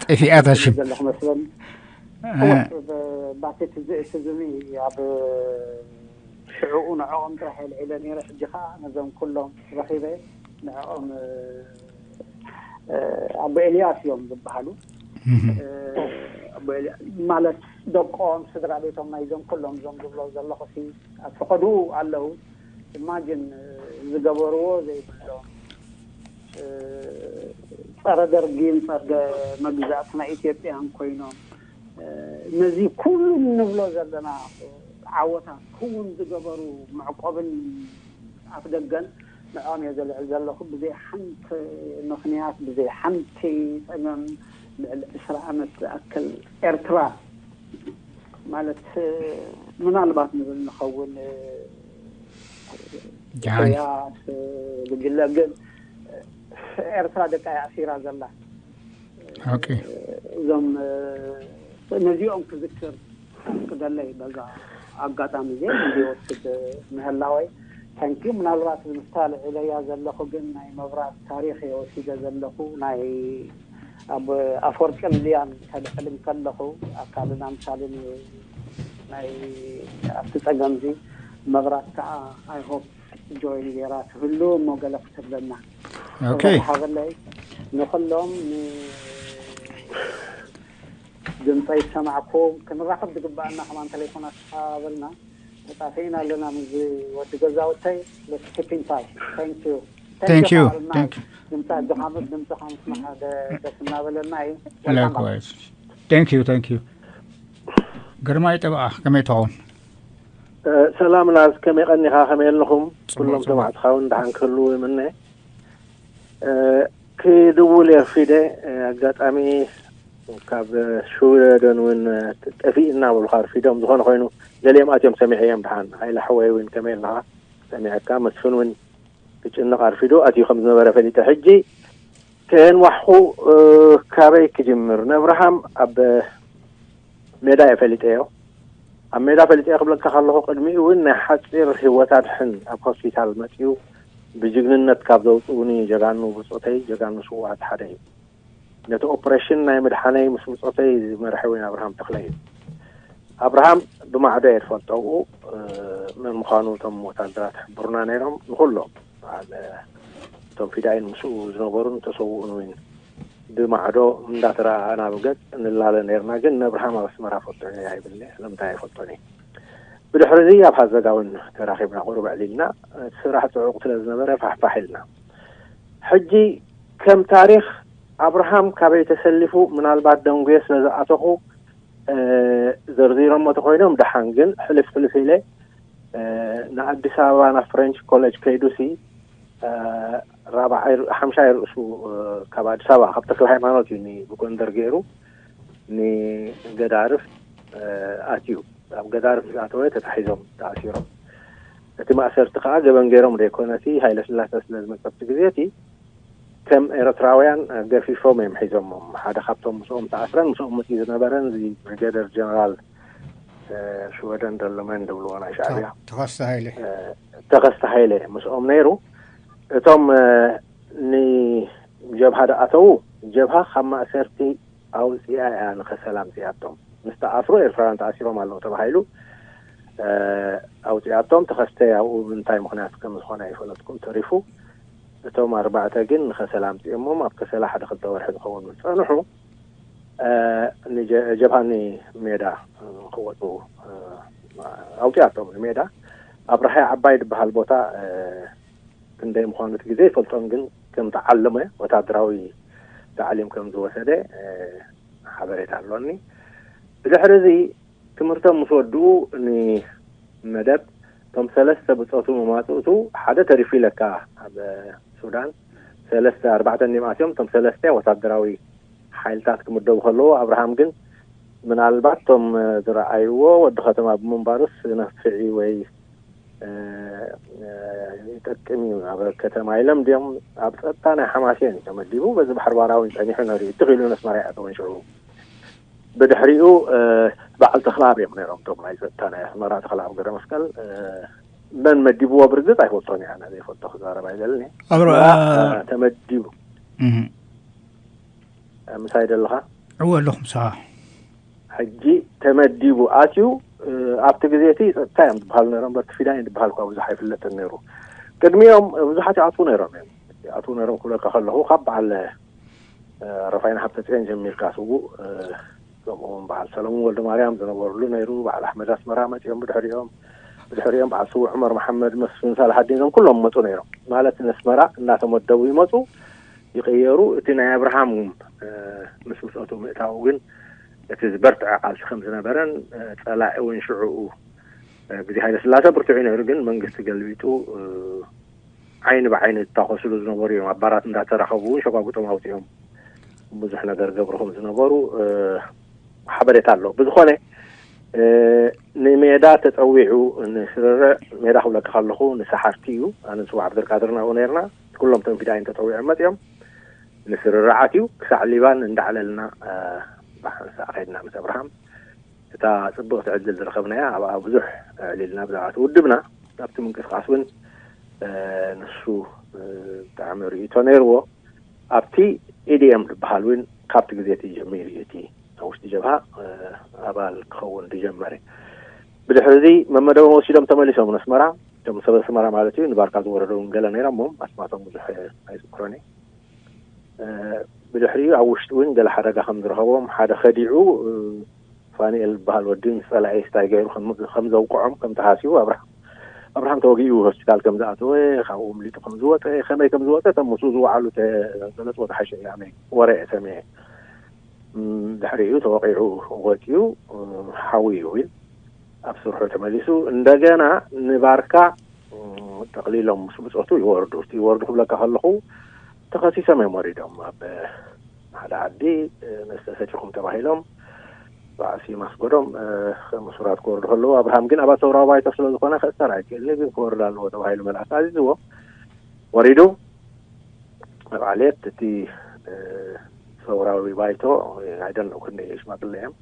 ጠፊኣታ ሽም ዘለኹ መስለኒ ባቲ ትዝእቲ ዝሚ ኣብ ሽዕኡ ንዕኦም ጥራሕ የልዒለ ነይረ ሕጂ ከዓ ነዞም ኩሎም ረኺበ ንዕኦም ኣቦ ኤልያስ እዮም ዝበሃሉ ማለት ደቆም ስድራ ቤቶም ናይዞም ኩሎም ዞም ዝብሎ ዘለኹ ኣብ ፈቐዱ ኣለዉ ኢማጅን ዝገበርዎ ዘይብሎም ጸረ ደርጊን ጸረ መግዛእቲ ናይ ኢትዮጵያን ኮይኖም ነዚ ኩሉ ንብሎ ዘለና ዓወታት ክውን ዝገበሩ መዕቆብን ኣፍ ደገን ንዕኦም እየ ዘልዕል ዘለኹ። ብዘይ ሓንቲ ምኽንያት ብዘይ ሓንቲ ጸገም ልዕሊ ዕስራ ዓመት ዝኣክል ኤርትራ ማለት ምናልባት ንብል ንኸውን ኢሳያስ ጉጅለ ግን ኤርትራ ደቃ እያ ኣሲራ ዘላ። እዞም ነዚኦም ክዝክር ክደለይ በዛ ኣጋጣሚ እዚ ጊዜ ወስድ ምህላወይ። ታንኪዩ። ምናልባት ምስታ ልዕለያ ዘለኹ ግን ናይ መብራት ታሪኽ እየ ወሲደ ዘለኹ ናይ ኣብ ኣፈወርቂ ልያን ከልዕል እንከለኹ ኣካልን ኣምሳልን ናይ ኣብቲ ጸገምዚ መብራት ከዓ ኣይሆፕ ጆይን ጌራ ትህሉ እሞ ገለ ክትብለና ኦኬ ሓበለይ ንኩሎም ድምፀይ ዝሰማዕኩም ክንራኸብ ዝግባኣና ከማን ቴሌፎን ኣስተባበልና ተጣፊእና ኣለና ምስ ወዲ ገዛውተይ let's keep in touch thank you Thank you. Thank you. ድምፃ ድኻመት ድምፅኻ ምስማዕ ደስ እናበለና እዩ Likewise. Thank you, thank you. ግርማይ ጠበቓ ከመይ ትኸውን? ሰላም ናዝ ከመይ ቀኒኻ ከመይ ኣለኹም? ኩሎም ሰማዕትኻ እውን ደሓን ክህልዉ ይምነ። ክድውል የርፊደ ኣጋጣሚ ካብ ሽወደን እውን ጠፊእ እናበሉኻ ኣርፊዶም ዝኾነ ኮይኑ ገሊኦም ኣትዮም ሰሚዐ እዮም ደሓን ኣይለ ሓወይ እውን ከመይ ኣለኻ ሰሚዐካ መስፍን እውን ክጭነቕ ኣርፊዱ ኣትዩ ከም ዝነበረ ፈሊጠ ሕጂ ከየንዋሕኹ ካበይ ክጅምር ነብርሃም ኣብ ሜዳ እየ ፈሊጠዮ ኣብ ሜዳ ፈሊጠዮ ክብለካ ከለኹ ቅድሚኡ እውን ናይ ሓፂር ህይወት ኣድሕን ኣብ ሆስፒታል መፅኡ ብጅግንነት ካብ ዘውፅኡኒ ጀጋኑ ብፆተይ ጀጋኑ ስውኣት ሓደ እዩ ነቲ ኦፕሬሽን ናይ ምድሓነይ ምስ ብፆተይ ዝመርሐ እውን ኣብርሃም ተኽለ እዩ ኣብርሃም ብማዕዶ እየ ዝፈልጦ ኣብኡ መን ምዃኑ እቶም ወታደራት ይሕብሩና ነይሮም ንኩሎም በዓል እቶም ፊዳይን ምስኡ ዝነበሩን ተሰውኡን እውን ብማዕዶ እንዳተረኣኣና ብገፅ ንላለ ነይርና ግን ነብርሃም ኣብ ኣስመራ ፈልጦ እየ ኣይብልኒ ስለምንታይ ኣይፈልጦን እየ ብድሕሪ እዚ ኣብ ሃዘጋ እውን ተራኺብና ቁሩብ ኣዕሊልና እቲ ስራሕ ፅዑቕ ስለ ዝነበረ ፋሕፋሕ ኢልና ሕጂ ከም ታሪኽ ኣብርሃም ካበይ ተሰሊፉ ምናልባት ደንጉየ ስለ ዝኣተኹ ዘርዚሮሞ ተኮይኖም ደሓን ግን ሕልፍ ሕልፍ ኢለ ንኣዲስ ኣበባ ናብ ፍሬንች ኮሌጅ ከይዱሲ ራብዓይ ሓምሻይ ርእሱ ካብ ኣዲስ ኣበባ ካብ ተክለ ሃይማኖት እዩ ንጎንደር ገይሩ ንገዳርፍ ኣትዩ። ኣብ ገዳርፍ ዝኣተወ ተታሒዞም ተኣሲሮም። እቲ ማእሰርቲ ከዓ ገበን ገይሮም ዘይኮነሲ ሃይለ ስላሴ ስለ ዝመፀ ኣብቲ ግዜ እቲ ከም ኤርትራውያን ገፊፎም እዮም ሒዞሞም። ሓደ ካብቶም ምስኦም ተኣስረን ምስኦም መፅኡ ዝነበረን እዚ ብሪጌደር ጀነራል ሽወደን ደሎመን ዝብልዎ ናይ ሻዕብያ ተኸስተ ሃይለ። ተኸስተ ሃይለ ምስኦም ነይሩ። እቶም ንጀብሃ ዝኣተዉ ጀብሃ ካብ ማእሰርቲ ኣውፅኣ እያ ንኸሰላ ኣምፅኣቶም። ምስ ተኣስሩ ኤርትራውያን ተኣሲሮም ኣለዉ ተባሂሉ ኣውፅኣቶም። ተኸስተ ኣብኡ እንታይ ምኽንያት ከም ዝኾነ ኣይፈለጥኩን ተሪፉ። እቶም ኣርባዕተ ግን ንኸሰላ ኣምፅኦሞም ኣብ ከሰላ ሓደ ክልተ ወርሒ ዝኸውን ምስ ፀንሑ ንጀብሃኒ ሜዳ ክወፁ ኣውፅኣቶም ንሜዳ። ኣብ ራህያ ዓባይ ዝበሃል ቦታ ክንደይ ምዃኑ እቲ ግዜ ይፈልጦን ግን ከም ተዓለመ ወታደራዊ ታዕሊም ከም ዝወሰደ ሓበሬታ ኣሎኒ። ብድሕሪ እዚ ትምህርቶም ምስ ወድኡ ንመደብ እቶም ሰለስተ ብፆቱ መማፅእቱ ሓደ ተሪፉ ኢለካ ኣብ ሱዳን ሰለስተ ኣርባዕተ እንዲኦም ኣትዮም እቶም ሰለስተ ወታደራዊ ሓይልታት ክምደቡ ከለዉ ኣብርሃም ግን ምናልባት እቶም ዝረኣይዎ ወዲ ከተማ ብምንባሩስ ነፍዒ ወይ ይጠቅም እዩ ኣብ ከተማ ኢሎም እንዲኦም ኣብ ፀጥታ ናይ ሓማሴን ተመዲቡ በዚ ባሕርባራዊ ፀኒሑ ነሪኡ ትኽኢሉ ነስመራ ይኣተወን ሽዑ ብድሕሪኡ በዓል ተኽላብ እዮም ነይሮም እቶም ናይ ፀጥታ ናይ ኣስመራ ተኽላብ ገረ መስቀል መን መዲብዎ ብርግፅ ኣይፈልጦን እያ ዘይፈልጦ ክዛረብ ኣይደልን እየ ተመዲቡ ምሳይ ደለኻ እወ ኣለኹ ምሳኻ ሕጂ ተመዲቡ ኣትዩ ኣብቲ ግዜ እቲ ፀጥታ እዮም ዝበሃሉ ነሮም በቲ ፊዳይን ዝበሃል ኳ ብዙሕ ኣይፍለጥን ነይሩ ቅድሚኦም ብዙሓት ይኣትዉ ነይሮም እዮም ይኣትዉ ነይሮም ክብለካ ከለኹ ካብ በዓል ረፋይና ሃብተ ፅዮን ጀሚርካ ስውእ ከምኡውን በዓል ሰለሙን ወልደ ማርያም ዝነበርሉ ነይሩ በዓል ኣሕመድ ኣስመራ መፂኦም ብድሕሪኦም ብድሕሪኦም በዓል ስውእ ዑመር መሓመድ መስፍን ሳልሓዲን እዞም ኩሎም መፁ ነይሮም ማለት ነስመራ እናተመደቡ ይመፁ ይቀየሩ እቲ ናይ ኣብርሃም ምስ ምስኦቱ ምእታው ግን እቲ ዝበርትዐ ቃልሲ ከም ዝነበረን ፀላኢ እውን ሽዑኡ ግዜ ሃይለ ስላሰ ብርትዑ ነይሩ ግን መንግስቲ ገልቢጡ ዓይኒ ብዓይኒ ዝታኮስሉ ዝነበሩ እዮም ኣባራት እንዳተራኸቡ እውን ሸጓጉጦም ኣውፅኦም ብዙሕ ነገር ገብርኹም ዝነበሩ ሓበሬታ ኣሎ ብዝኾነ ንሜዳ ተፀዊዑ ንስርርዕ ሜዳ ክብለካ ከለኹ ንሰሓርቲ እዩ ኣነ ንስዋ ዓብደልቃድር ናብኡ ነርና ኩሎም ተንፊዳይን ተፀዊዖም መፅኦም ንስርርዓት እዩ ክሳዕ ሊባን እንዳዕለልና ብሓንሳእ ከይድና ምስ ኣብርሃም እታ ፅብቕቲ ዕድል ዝረኸብናያ ኣብኣ ብዙሕ ዕሊልና ብዛዕባ እቲ ውድብና ኣብቲ ምንቅስቃስ እውን ንሱ ብጣዕሚ ርእይቶ ነይርዎ ኣብቲ ኢዲኤም ዝበሃል እውን ካብቲ ግዜ እቲ ጀሚሩ እዩ እቲ ኣብ ውሽጢ ጀብሃ ኣባል ክኸውን ዝጀመረ ብድሕሪ እዚ መመደቦም ወሲዶም ተመሊሶም ነስመራ እቶም ሰብ ኣስመራ ማለት እዩ ንባርካ ዝወረዶ እውን ገለ ነይሮም ኣስማቶም ብዙሕ ኣይዝክሮን ብድሕሪኡ ኣብ ውሽጢ እውን ገለ ሓደጋ ከም ዝረኸቦም ሓደ ከዲዑ ፋኒኤል ዝበሃል ወዲ ምስ ፀላኢ ስታይ ገይሩ ከም ዘውቅዖም ከም ተሃሲቡ ኣብርሃም ኣብርሃም ተወጊኡ ሆስፒታል ከም ዝኣተወ ካብኡ ምሊጡ ከም ዝወፀ ከመይ ከም ዝወፀ እቶም ምስኡ ዝወዓሉ ተገለፅዎ ዝሓሸ እዩ ኣነ ወረ እየ ሰሚዐ ድሕሪኡ ተወቂዑ ወፂኡ ሓዊ ይብል ኣብ ስርሑ ተመሊሱ እንደገና ንባርካ ጠቕሊሎም ምስ ብፆቱ ይወርዱ እቲ ይወርዱ ክብለካ ከለኹ ተኸሲሶም እዮም ወሪዶም ኣብ ሓደ ዓዲ መስተ ሰቲኹም ተባሂሎም በዓል ስዩም ኣስገዶም ከም እሱራት ክወርዱ ከለዉ ኣብርሃም ግን ኣባል ሰውራዊ ባይቶ ስለ ዝኾነ ክእሰር ኣይክእልን ግን ክወርድ ኣለዎ ተባሂሉ መልኣስ ኣዚዝዎ ወሪዱ ኣብ ዓሌት እቲ ሰውራዊ ባይቶ ኣይደንቕ ክንደይ ሽማግለ እዮም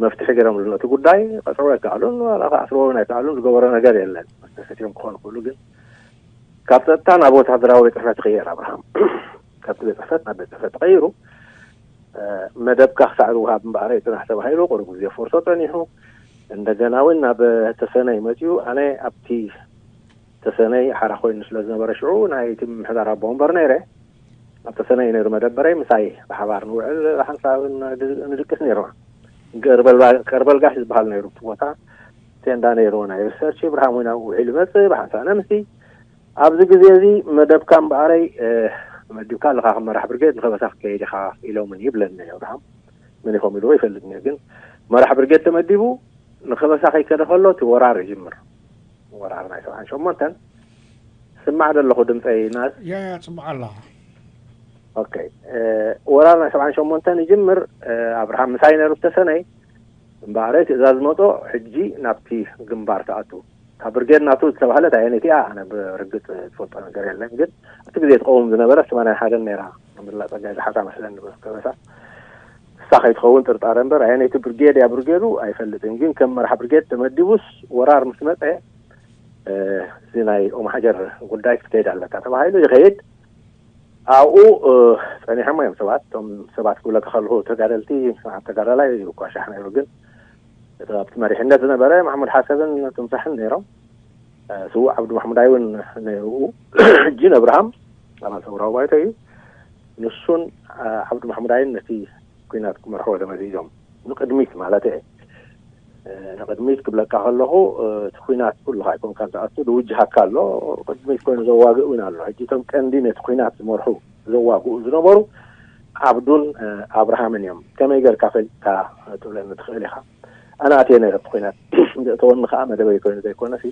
መፍትሒ ገይሮምሉ ነቲ ጉዳይ ቀፅሮ ኣይከኣሉን ዋላ ከኣስርዎ እውን ኣይከኣሉን ዝገበሮ ነገር የለን መስተሰትዮም ክኾኑ ክእሉ ግን ካብ ፀጥታ ናብ ወታደራዊ ቤት ፅሕፈት ይቕየር ኣብርሃም ካብቲ ቤት ፅሕፈት ናብ ቤት ፅሕፈት ተቐይሩ መደብካ ክሳዕ ዝውሃብ እምበኣረ ይፅናሕ ተባሂሉ ቁሩብ ግዜ ፈርሶ ፀኒሑ እንደገና እውን ናብ ተሰነይ መፅኡ ኣነ ኣብቲ ተሰነይ ሓራ ኮይኑ ስለ ዝነበረ ሽዑ ናይ እቲ ምምሕዳር ኣቦ ወንበር ነይረ ኣብ ተሰነይ ነይሩ መደበረይ ምሳይ ብሓባር ንውዕል ሓንሳብ ንድቅስ ነይርና ቀርበልጋሽ ዝበሃል ነይሩ እቲ ቦታ ቴንዳ ነይርዎ ናይ ሪሰርች ብርሃን ወይ ናብኡ ውዒሉ መፅእ ብሓንሳብ ነምሲ ኣብዚ ግዜ እዚ መደብካ እምበኣረይ መዲብካ ኣለካ ከም መራሕ ብርጌድ ንኸበሳ ክትከይድ ኢኻ ኢሎምን ይብለኒ ኣብርሃም መን ኢኹም ኢልዎ ይፈልጥኒ ግን መራሕ ብርጌድ ተመዲቡ ንኸበሳ ከይከደ ከሎ እቲ ወራር ይጅምር ወራር ናይ ሰብዓን ሸሞንተን። ስማዕ ዘለኹ ድምፀይ ናዝ? ያ ያ ጽቡቕ ኣላ። ኦኬ። ወራር ናይ ሰብዓን ሸሞንተን ይጅምር። ኣብርሃም ምሳይ ነሩ ዝተሰነይ እምበኣረ ትእዛዝ መጦ ሕጂ ናብቲ ግንባር ተኣቱ። ካብ ብርጌድ ናቱ ዝተባህለት ኣየነይቲ እያ ኣነ ብርግፅ ዝፈልጦ ነገር የለን፣ ግን እቲ ግዜ ትቀውም ዝነበረ ስማንያን ሓደን ነራ። ምላ ፀጋይ ዝሓዛ መስለኒ ብከበሳ እሳ ከይትኸውን ጥርጣረ እምበር ኣየነይቲ ብርጌድ እያ ብርጌዱ ኣይፈልጥን፣ ግን ከም መራሕ ብርጌድ ተመዲቡስ ወራር ምስ መፀ እዚ ናይ ኦም ሓጀር ጉዳይ ክትከይድ ኣለካ ተባሂሉ ይኸይድ። ኣብኡ ፀኒሖም እዮም ሰባት። እቶም ሰባት ክብለካ ከለኹ ተጋደልቲ፣ ተጋዳላይ እኳ ሻሕ ነይሩ፣ ግን እቲ ኣብቲ መሪሕነት ዝነበረ ማሕሙድ ሓሰብን ትምሳሕን ነይሮም። ስዉእ ዓብዱ ማሕሙዳይ እውን ነይሩ። ጂን ኣብርሃም ኣባል ሰውራዊ ባይቶ እዩ። ንሱን ዓብዱ ማሕሙዳይን ነቲ ኩናት ክመርሕዎ ተመዚዞም፣ ንቅድሚት ማለት እየ። ንቅድሚት ክብለካ ከለኹ እቲ ኩናት ኩሉ ከይኮንካ ዝኣቱ ዝውጅሃካ ኣሎ። ቅድሚት ኮይኑ ዘዋግእ እውን ኣሎ። ሕጂ እቶም ቀንዲ ነቲ ኩናት ዝመርሑ ዘዋግኡ ዝነበሩ ዓብዱን ኣብርሃምን እዮም። ከመይ ገርካ ፈሊጥካ ትብለኒ ትኽእል ኢኻ። ኣነ ኣትየ ነይረ ኣብቲ ኩናት። ዘእተወኒ ከዓ መደበይ ኮይኑ ዘይኮነሲ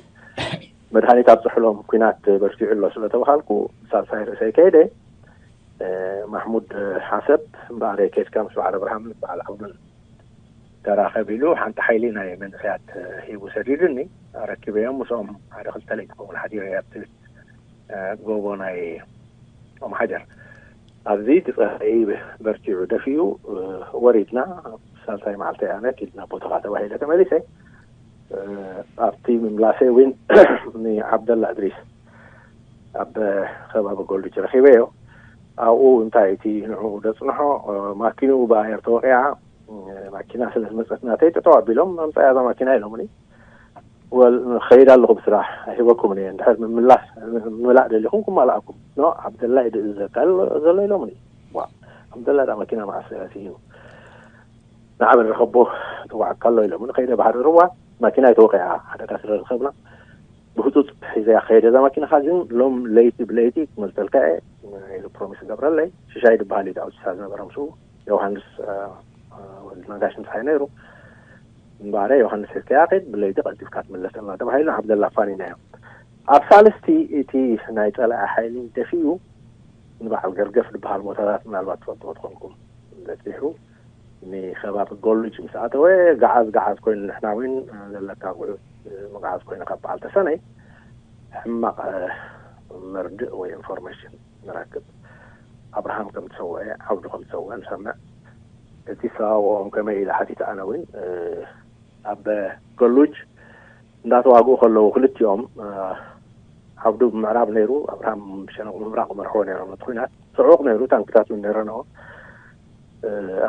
መድሃኒት ኣብፅሕሎም ኩናት በርቲዑ ኣሎ ስለተባሃልኩ ሳልሳይ ርእሰይ ከይደ። ማሕሙድ ሓሰብ እምበኣር ከይድካ ምስ በዓል ኣብርሃምን በዓል ዓብዱን ተራኸብ ኢሉ ሓንቲ ሓይሊ ናይ መንእሰያት ሂቡ ሰዲዱኒ። ኣረኪበዮም ምስኦም ሓደ ክልተ ለይቲ ከውን ሓዲረ ኣብቲ ጎቦ ናይ ኦም ሓጀር። ኣብዚ እቲ ፀላኢ በርቲዑ ደፊኡ ወሪድና። ሳልሳይ መዓልቲ ኣነ ኪድና ቦታኻ ተባሂለ ተመሊሰ። ኣብቲ ምምላሰ እውን ንዓብደላ እድሪስ ኣብ ከባቢ ጎልጅ ረኺበዮ። ኣብኡ እንታይ እቲ ንዕኡ ዘፅንሖ ማኪንኡ ብኣየር ተወቂዓ። ማኪና ስለ ዝመፀት ናተይ ጠጠው ኣቢሎም ኣምፀያ እዛ ማኪና ኢሎምኒ። ወል ኸይድ ኣለኹ ብስራሕ ሂበኩም እየ እንድሕር ምምላስ ምላእ ደሊኹም ክማልኣኩም ኖ ዓብደላ እዩ ዝእዘካ ዘሎ ኢሎምኒ። ዋ ዓብደላ ዳ ማኪና መዓስ ስኢኑ ንዓበን ረኸቦ ጥዋዕካ ኣሎ ኢሎምኒ። ከይደ ብሓደ ርዋ ማኪና ይተወቂዓ ሓደጋ ስለ ዝረኸብና ብህፁፅ ሒዘያ ከይደ እዛ ማኪናኻ ግን ሎም ለይቲ ብለይቲ ክመልሰልካ እየ ኢሉ ፕሮሚስ ገብረለይ። ሽሻይ ዝበሃል እዩ ዳውሳ ዝነበረ ምስኡ ዮሃንስ ወዲ ነጋሽ ምሳይ ነይሩ። እምበኣረ ዮሃንስ ሒዝካያ ከይድ ብለይቲ ቀልጢፍካ ትምለሰልና ተባሂሉ ንዓብደላ ኣፋኒናዮ። ኣብ ሳልስቲ እቲ ናይ ፀላኢ ሓይሊ ደፊኡ ንበዓል ገርገፍ ዝበሃል ቦታታት ምናልባት ትፈልጥዎ ትኾንኩም በፂሑ ንከባቢ ጎልጅ ምስ ኣተወ ገዓዝ ገዓዝ ኮይኑ ንሕና እውን ዘለካ ጉዑዝ ምግዓዝ ኮይኑ ካብ በዓል ተሰነይ ሕማቕ መርድእ ወይ ኢንፎርሜሽን ንረክብ። ኣብርሃም ከም ዝሰወዐ ዓውዱ ከም ዝሰወዐ ንሰምዕ። እቲ ሰዋውኦም ከመይ ኢለ ሓቲተ ኣነ እውን ኣብ ገሉጅ እንዳተዋግኡ ከለዉ ክልቲኦም ዓብዱ ብምዕራብ ነይሩ ኣብርሃም ብሸነቕ ምብራቕ መርሕዎ ነይሮም እቲ ኩናት ስዑቕ ነይሩ ታንክታት እውን ነይረንኦ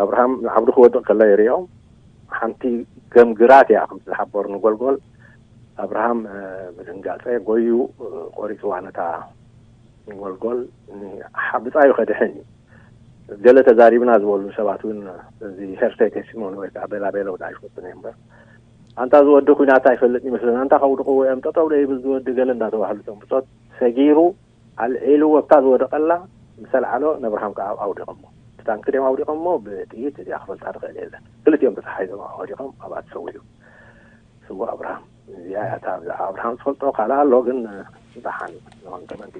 ኣብርሃም ዓብዱ ክወድቕ ከሎ ይርኦም ሓንቲ ገምግራት እያ ከምቲ ዝሓበሩ ንጎልጎል ኣብርሃም ብድንጋፀ ጎዩ ቆሪፅዋ ነታ ጎልጎል ብፃዩ ከድሕን እዩ ገለ ተዛሪብና ዝበሉ ሰባት እውን እዚ ሄርሳይ ቴስቲሞኒ ወይ ከዓ ቤላ ቤለው ዳ ይፈጥን እዮም እምበር ኣንታ ዝወዲ ኩናት ኣይፈልጥ ይመስለና ኣንታ ከውድቅዎ እዮም ጠጠው ደይብል ዝወዲ ገለ እንዳተባህሉ እቶም ብፆት ሰጊሩ ኣልዒሉ ወብታ ዝወደቀላ ምስ ኣልዓሎ ነብርሃም ከዓ ኣውዲቐሞ ብታንኪ ድዮም ኣውዲቐሞ ብጥይት እዚኣ ክፈልጣ ትኽእል የለን ክልቲኦም ተተሓሒዞም ኣውዲቖም ኣብኣ ተሰዊኡ ስዋ ኣብርሃም እዚኣ እያ እታ ብዛዕባ ኣብርሃም ዝፈልጦ ካልእ ኣሎ ግን ደሓን ዝኾን ተመንዲ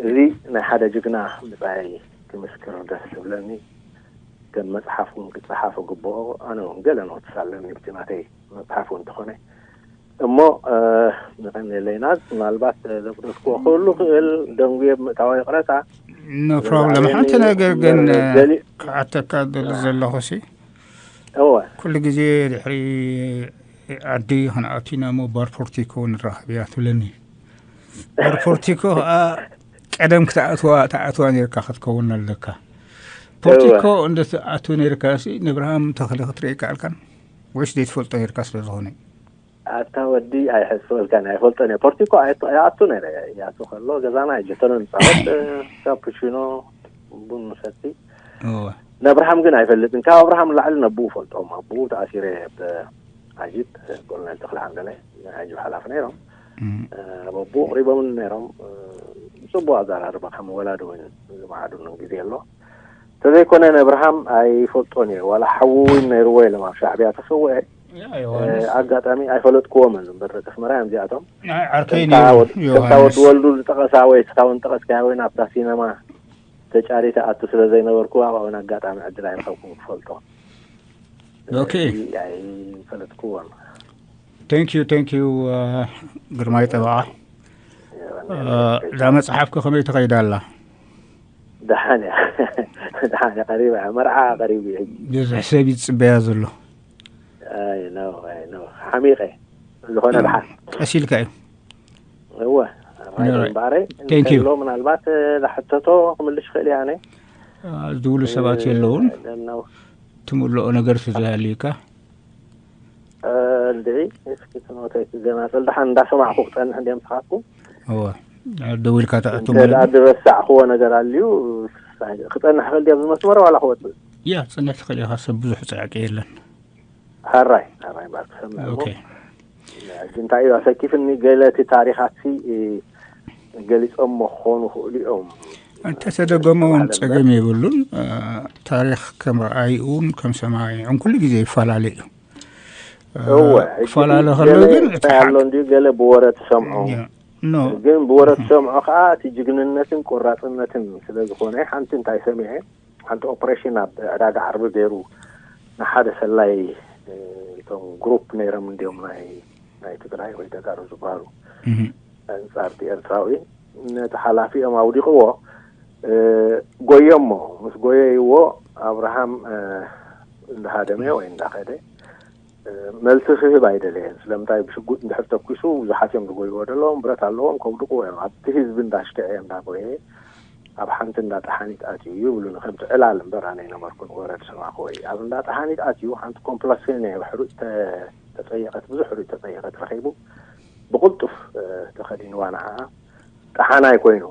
እዚ ናይ ሓደ ጅግና ምፃይ ክምስክር ደስ ዝብለኒ ከም መፅሓፍ እውን ክፀሓፍ ግብኦ ኣነ እውን ገለ ኖትስ ኣለኒ ብቲ ናተይ መፅሓፍ እውን ተኾነ እሞ ንቀንየለይ ናዝ ምናልባት ዘጉደፍክዎ ክህሉ ክእል ደንጉየ ብምእታዋ ይቕረታ no problem ሓንቲ ነገር ግን ክሓተካ ደሊ ዘለኹ ሲ እወ ኩሉ ግዜ ድሕሪ ዓዲ ክንኣቲና እሞ ባር ፖርቲኮ ንራኸብ እያ ትብለኒ ባር ፖርቲኮ ከዓ ቀደም ክትኣትዋ ተኣትዋ ነርካ ክትከውን ኣለካ ፖርቲኮ እንደ ትኣቱ ነርካ ሲ ንብርሃም ተኽለ ክትርኢ ይከኣልካን ወይስ ዘይትፈልጦ ነርካ ስለ ዝኾነ ኣታ ወዲ ኣይሕስበልካን ኣይፈልጦን እየ ፖርቲኮ ኣይኣቱ ነረ ይኣቱ ከሎ ገዛና ጀተኖ ንፃወት ካፕሽኖ ቡን ንሰቲ እወ ንኣብርሃም ግን ኣይፈልጥን ካብ ኣብርሃም ንላዕሊ ነብኡ ፈልጦም ኣብኡ ተኣሲረ ኣብ ኣጅብ ኮሎኔል ተክለ ዓንደለ ናይ ኣጅብ ሓላፊ ነይሮም እም፣ ኣብ ኣቦ ቅሪቦምን ነይሮም ፅቡቅ ኣዛራርባ ከም ወላዲ እውን ዝመዓዱን ግዜ ኣሎ ተዘይኮነ ንኣብርሃም ኣይፈልጦን እየ ዋላ ሓዉ እውን ነይርዎ የለም ኣብ ሻዕብያ ተሰውአ ኣጋጣሚ ኣይፈለጥክዎምን እምበር ደቂ ኣስመራ እዮም እዚኣቶም። ከምታ ወዲ ወልዱ ዝጠቐሳ ወይ እስኻ እውን ጠቐስካያ ወይ ናብታ ሲነማ ተጫሪ ትኣቱ ስለ ዘይነበርኩ ኣብኣውን ኣጋጣሚ ዕድል ኣይረኸብኩን ክፈልጦ። Okay. ኣይፈለጥክዎን። Thank you, thank you, ግርማይ ጠበቓ። እዛ መፅሓፍከ ከመይ ተኸይዳ ኣላ? ደሓን እያ። ደሓን እያ፣ ቀሪባ እያ፣ መርዓ ቀሪቡ እዩ ሕጂ። ብዙሕ ሰብ ይፅበያ ዘሎ። ኣይ ነው ኣይ ነው ሓሚቐ። ዝኾነ ደሓን ቀስ ኢልካ እዩ። እወ። ራይ እምበኣረይ Thank you. እንተሎ ምናልባት ዝሓተቶ ክምልሽ ይኽእል እየ ኣነ። ዝብሉ ሰባት የለውን። ነው ትምልኦ ነገር ስዘሃልዩካ እንድዒ እስኪ ትኖተይ ክገናፀል ደሓን እንዳሰማዕኩ ክፀንሕ እንዲየ ምሳኻትኩም። እወ፣ ደዊልካ ተኣቱ እንተ ደኣ ዝረሳዕክዎ ነገር ኣልዩ ክፀንሕ ክእል ድየ ኣብዚ መስመር ዋላ ክወፅእ? ያ፣ ፅንሕ ትኽእል ኢኻ፣ ሰብ ብዙሕ ፃዕቂ የለን። ሃራይ ሃራይ እምበር ክሰምዕ እሞ Okay. ሕጂ እንታይ እዩ ኣሰኪፍኒ፣ ገለ እቲ ታሪኻትሲ ገሊፆሞ ክኾኑ ክእሉ እዮም። እንተተደገመ እውን ፀገም የብሉን። ታሪኽ ከም ረኣይኡን ከም ሰማዒዑን ኩሉ ግዜ ይፈላለ እዩ። እወ ክፈላለ ከሎ ግን እቲ እንታይ ኣሎ እንዲዩ ገለ ብወረ ትሰምዖ። ያ፣ ኖ ግን ብወረ ትሰምዖ ከዓ እቲ ጅግንነትን ቆራፅነትን ስለ ዝኾነ ሓንቲ እንታይ ሰሚዐ፣ ሓንቲ ኦፕሬሽን ኣብ ዕዳጋ ዓርቢ ገይሩ ንሓደ ሰላይ እቶም ግሩፕ ነይሮም እንዲዮም ናይ ናይ ትግራይ ወይ ደጋሩ ዝበሃሉ እህ፣ ኣንጻር እቲ ኤርትራዊ ነቲ ሓላፊኦም ኣውዲቕዎ። ጎየሞ ምስ ጎየይዎ ኣብርሃም እንዳሃደመ ወይ እንዳኸደ መልሲ ክህብ ኣይደለየን። ስለምንታይ ብሽጉጥ እንድሕር ተኩሱ ብዙሓት እዮም ዝጎይዎ ዘለዎም፣ ብረት ኣለዎም፣ ከውድቕዎ እዮም። ኣብቲ ህዝቢ እንዳሽከዐ እንዳጎየ ኣብ ሓንቲ እንዳ ጠሓኒት ኣትዩ ይብሉኒ። ከምቲ ዕላል እምበር ኣነ ኣይነበርኩን ወረ ዝሰማዕኩዎ እዩ። ኣብ እንዳ ጠሓኒት ኣትዩ ሓንቲ ኮምፕላሴን እያ ብሕሩጭ ተፀየቐት፣ ብዙሕ ሕሩጭ ተፀየቐት ረኺቡ ብቕልጡፍ ተኸዲንዋ ንዓኣ ጠሓናይ ኮይኑ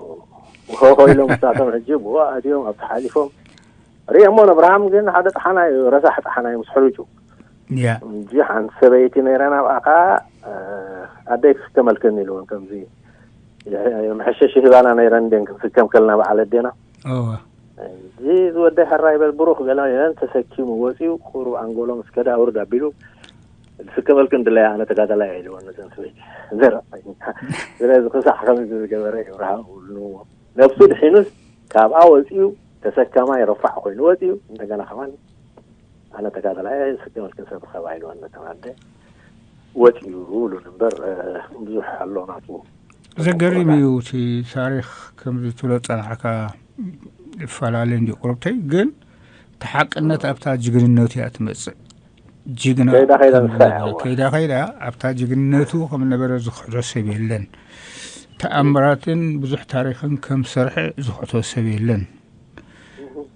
ሆሆ ኢሎም ንሳቶም ሕጂ ብኡ ኣትዮም ኣብቲ ሓሊፎም ርእየሞ ነብርሃም ግን ሓደ ጠሓናይ እዩ፣ ረሳሕ ጠሓናይ ምስ ሕሩጩ ያ እንጂ ሓንቲ ሰበይቲ ነይረን ኣብኣ ከዓ ኣደይ ክስከመልክን ኢልዎን ከምዚ መሐሸሽ ህባና ነይረን እንዴን ክንስከም ከልና በዓል ኣዴና እወ እዚ ዝወደ ሕራይ በል ብሩኽ ገለ ነይረን ተሰኪሙ ወፂኡ ቁሩብ ኣንጎሎም እስከ ዳውርድ ኣቢሉ ዝስከመልክን ድለያ ኣነ ተጋዳላይ ኢልዎን ነተን ሰበይቲ ዘረቕ ስለዚ ክሳዕ ከምዚ ዝገበረ ይብርሃ ውልንዎ ነብሱ ድሒኑስ ካብኣ ወፂኡ ተሰካማይ ረፋዕ ኮይኑ ወፂኡ እንደገና ከማን ኣነ ተጋዳላይ ስገመልክን ሰብ ኸባ ኢልወን ነተን ኣደ ወፂኡ ይብሉን እምበር ብዙሕ ኣሎ ናቱ። ዘገርም እዩ። እቲ ታሪኽ ከምዚ ትብሎ ጸናሕካ ይፈላለ እንዲ ቁርብተይ ግን ተሓቅነት ኣብታ ጅግንነቱ እያ ትመጽእ። ጅግና ከይዳ ከይዳ ከም ንሳ ነበረ- እያ እዋ። ከይዳ ከይዳ ኣብታ ጅግንነቱ ከም ነበረ ዝኽሕዶ ሰብ የለን። ተኣምራትን ብዙሕ ታሪኽን ከም ሰርሐ ዝኽሕዶ ሰብ የለን።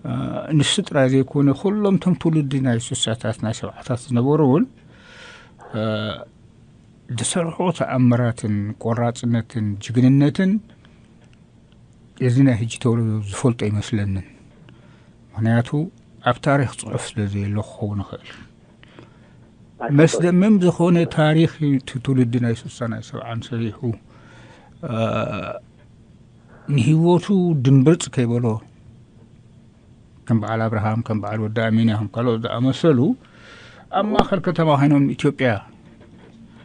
እ፣ ንሱ ጥራይ ዘይኮነ ኩሎም ቶም ትውልዲ ናይ ስሳታት ናይ ሰብዓታት ዝነበሩ እውን እ፣ ዝሰርሖ ተኣምራትን ቆራፅነትን ጅግንነትን እዚ ናይ ሕጂ ተወለዶ ዝፈልጦ ይመስለንን። ምክንያቱ ኣብ ታሪክ ፅሑፍ ስለ ዘየሎ ክኸውን ይኽእል። መስደምም ዝኾነ ታሪክ እዩ እቲ ትውልዲ ናይ ስሳን ናይ ሰብዓን ሰሪሑ እ፣ ንህይወቱ ድምብርፅ ከይበሎ ከም በዓል ኣብርሃም ከም በዓል ወዲ ኣሚና ከም ካልኦት ዝኣመሰሉ ኣብ ማእከል ከተማ ኮይኖም ኢትዮጵያ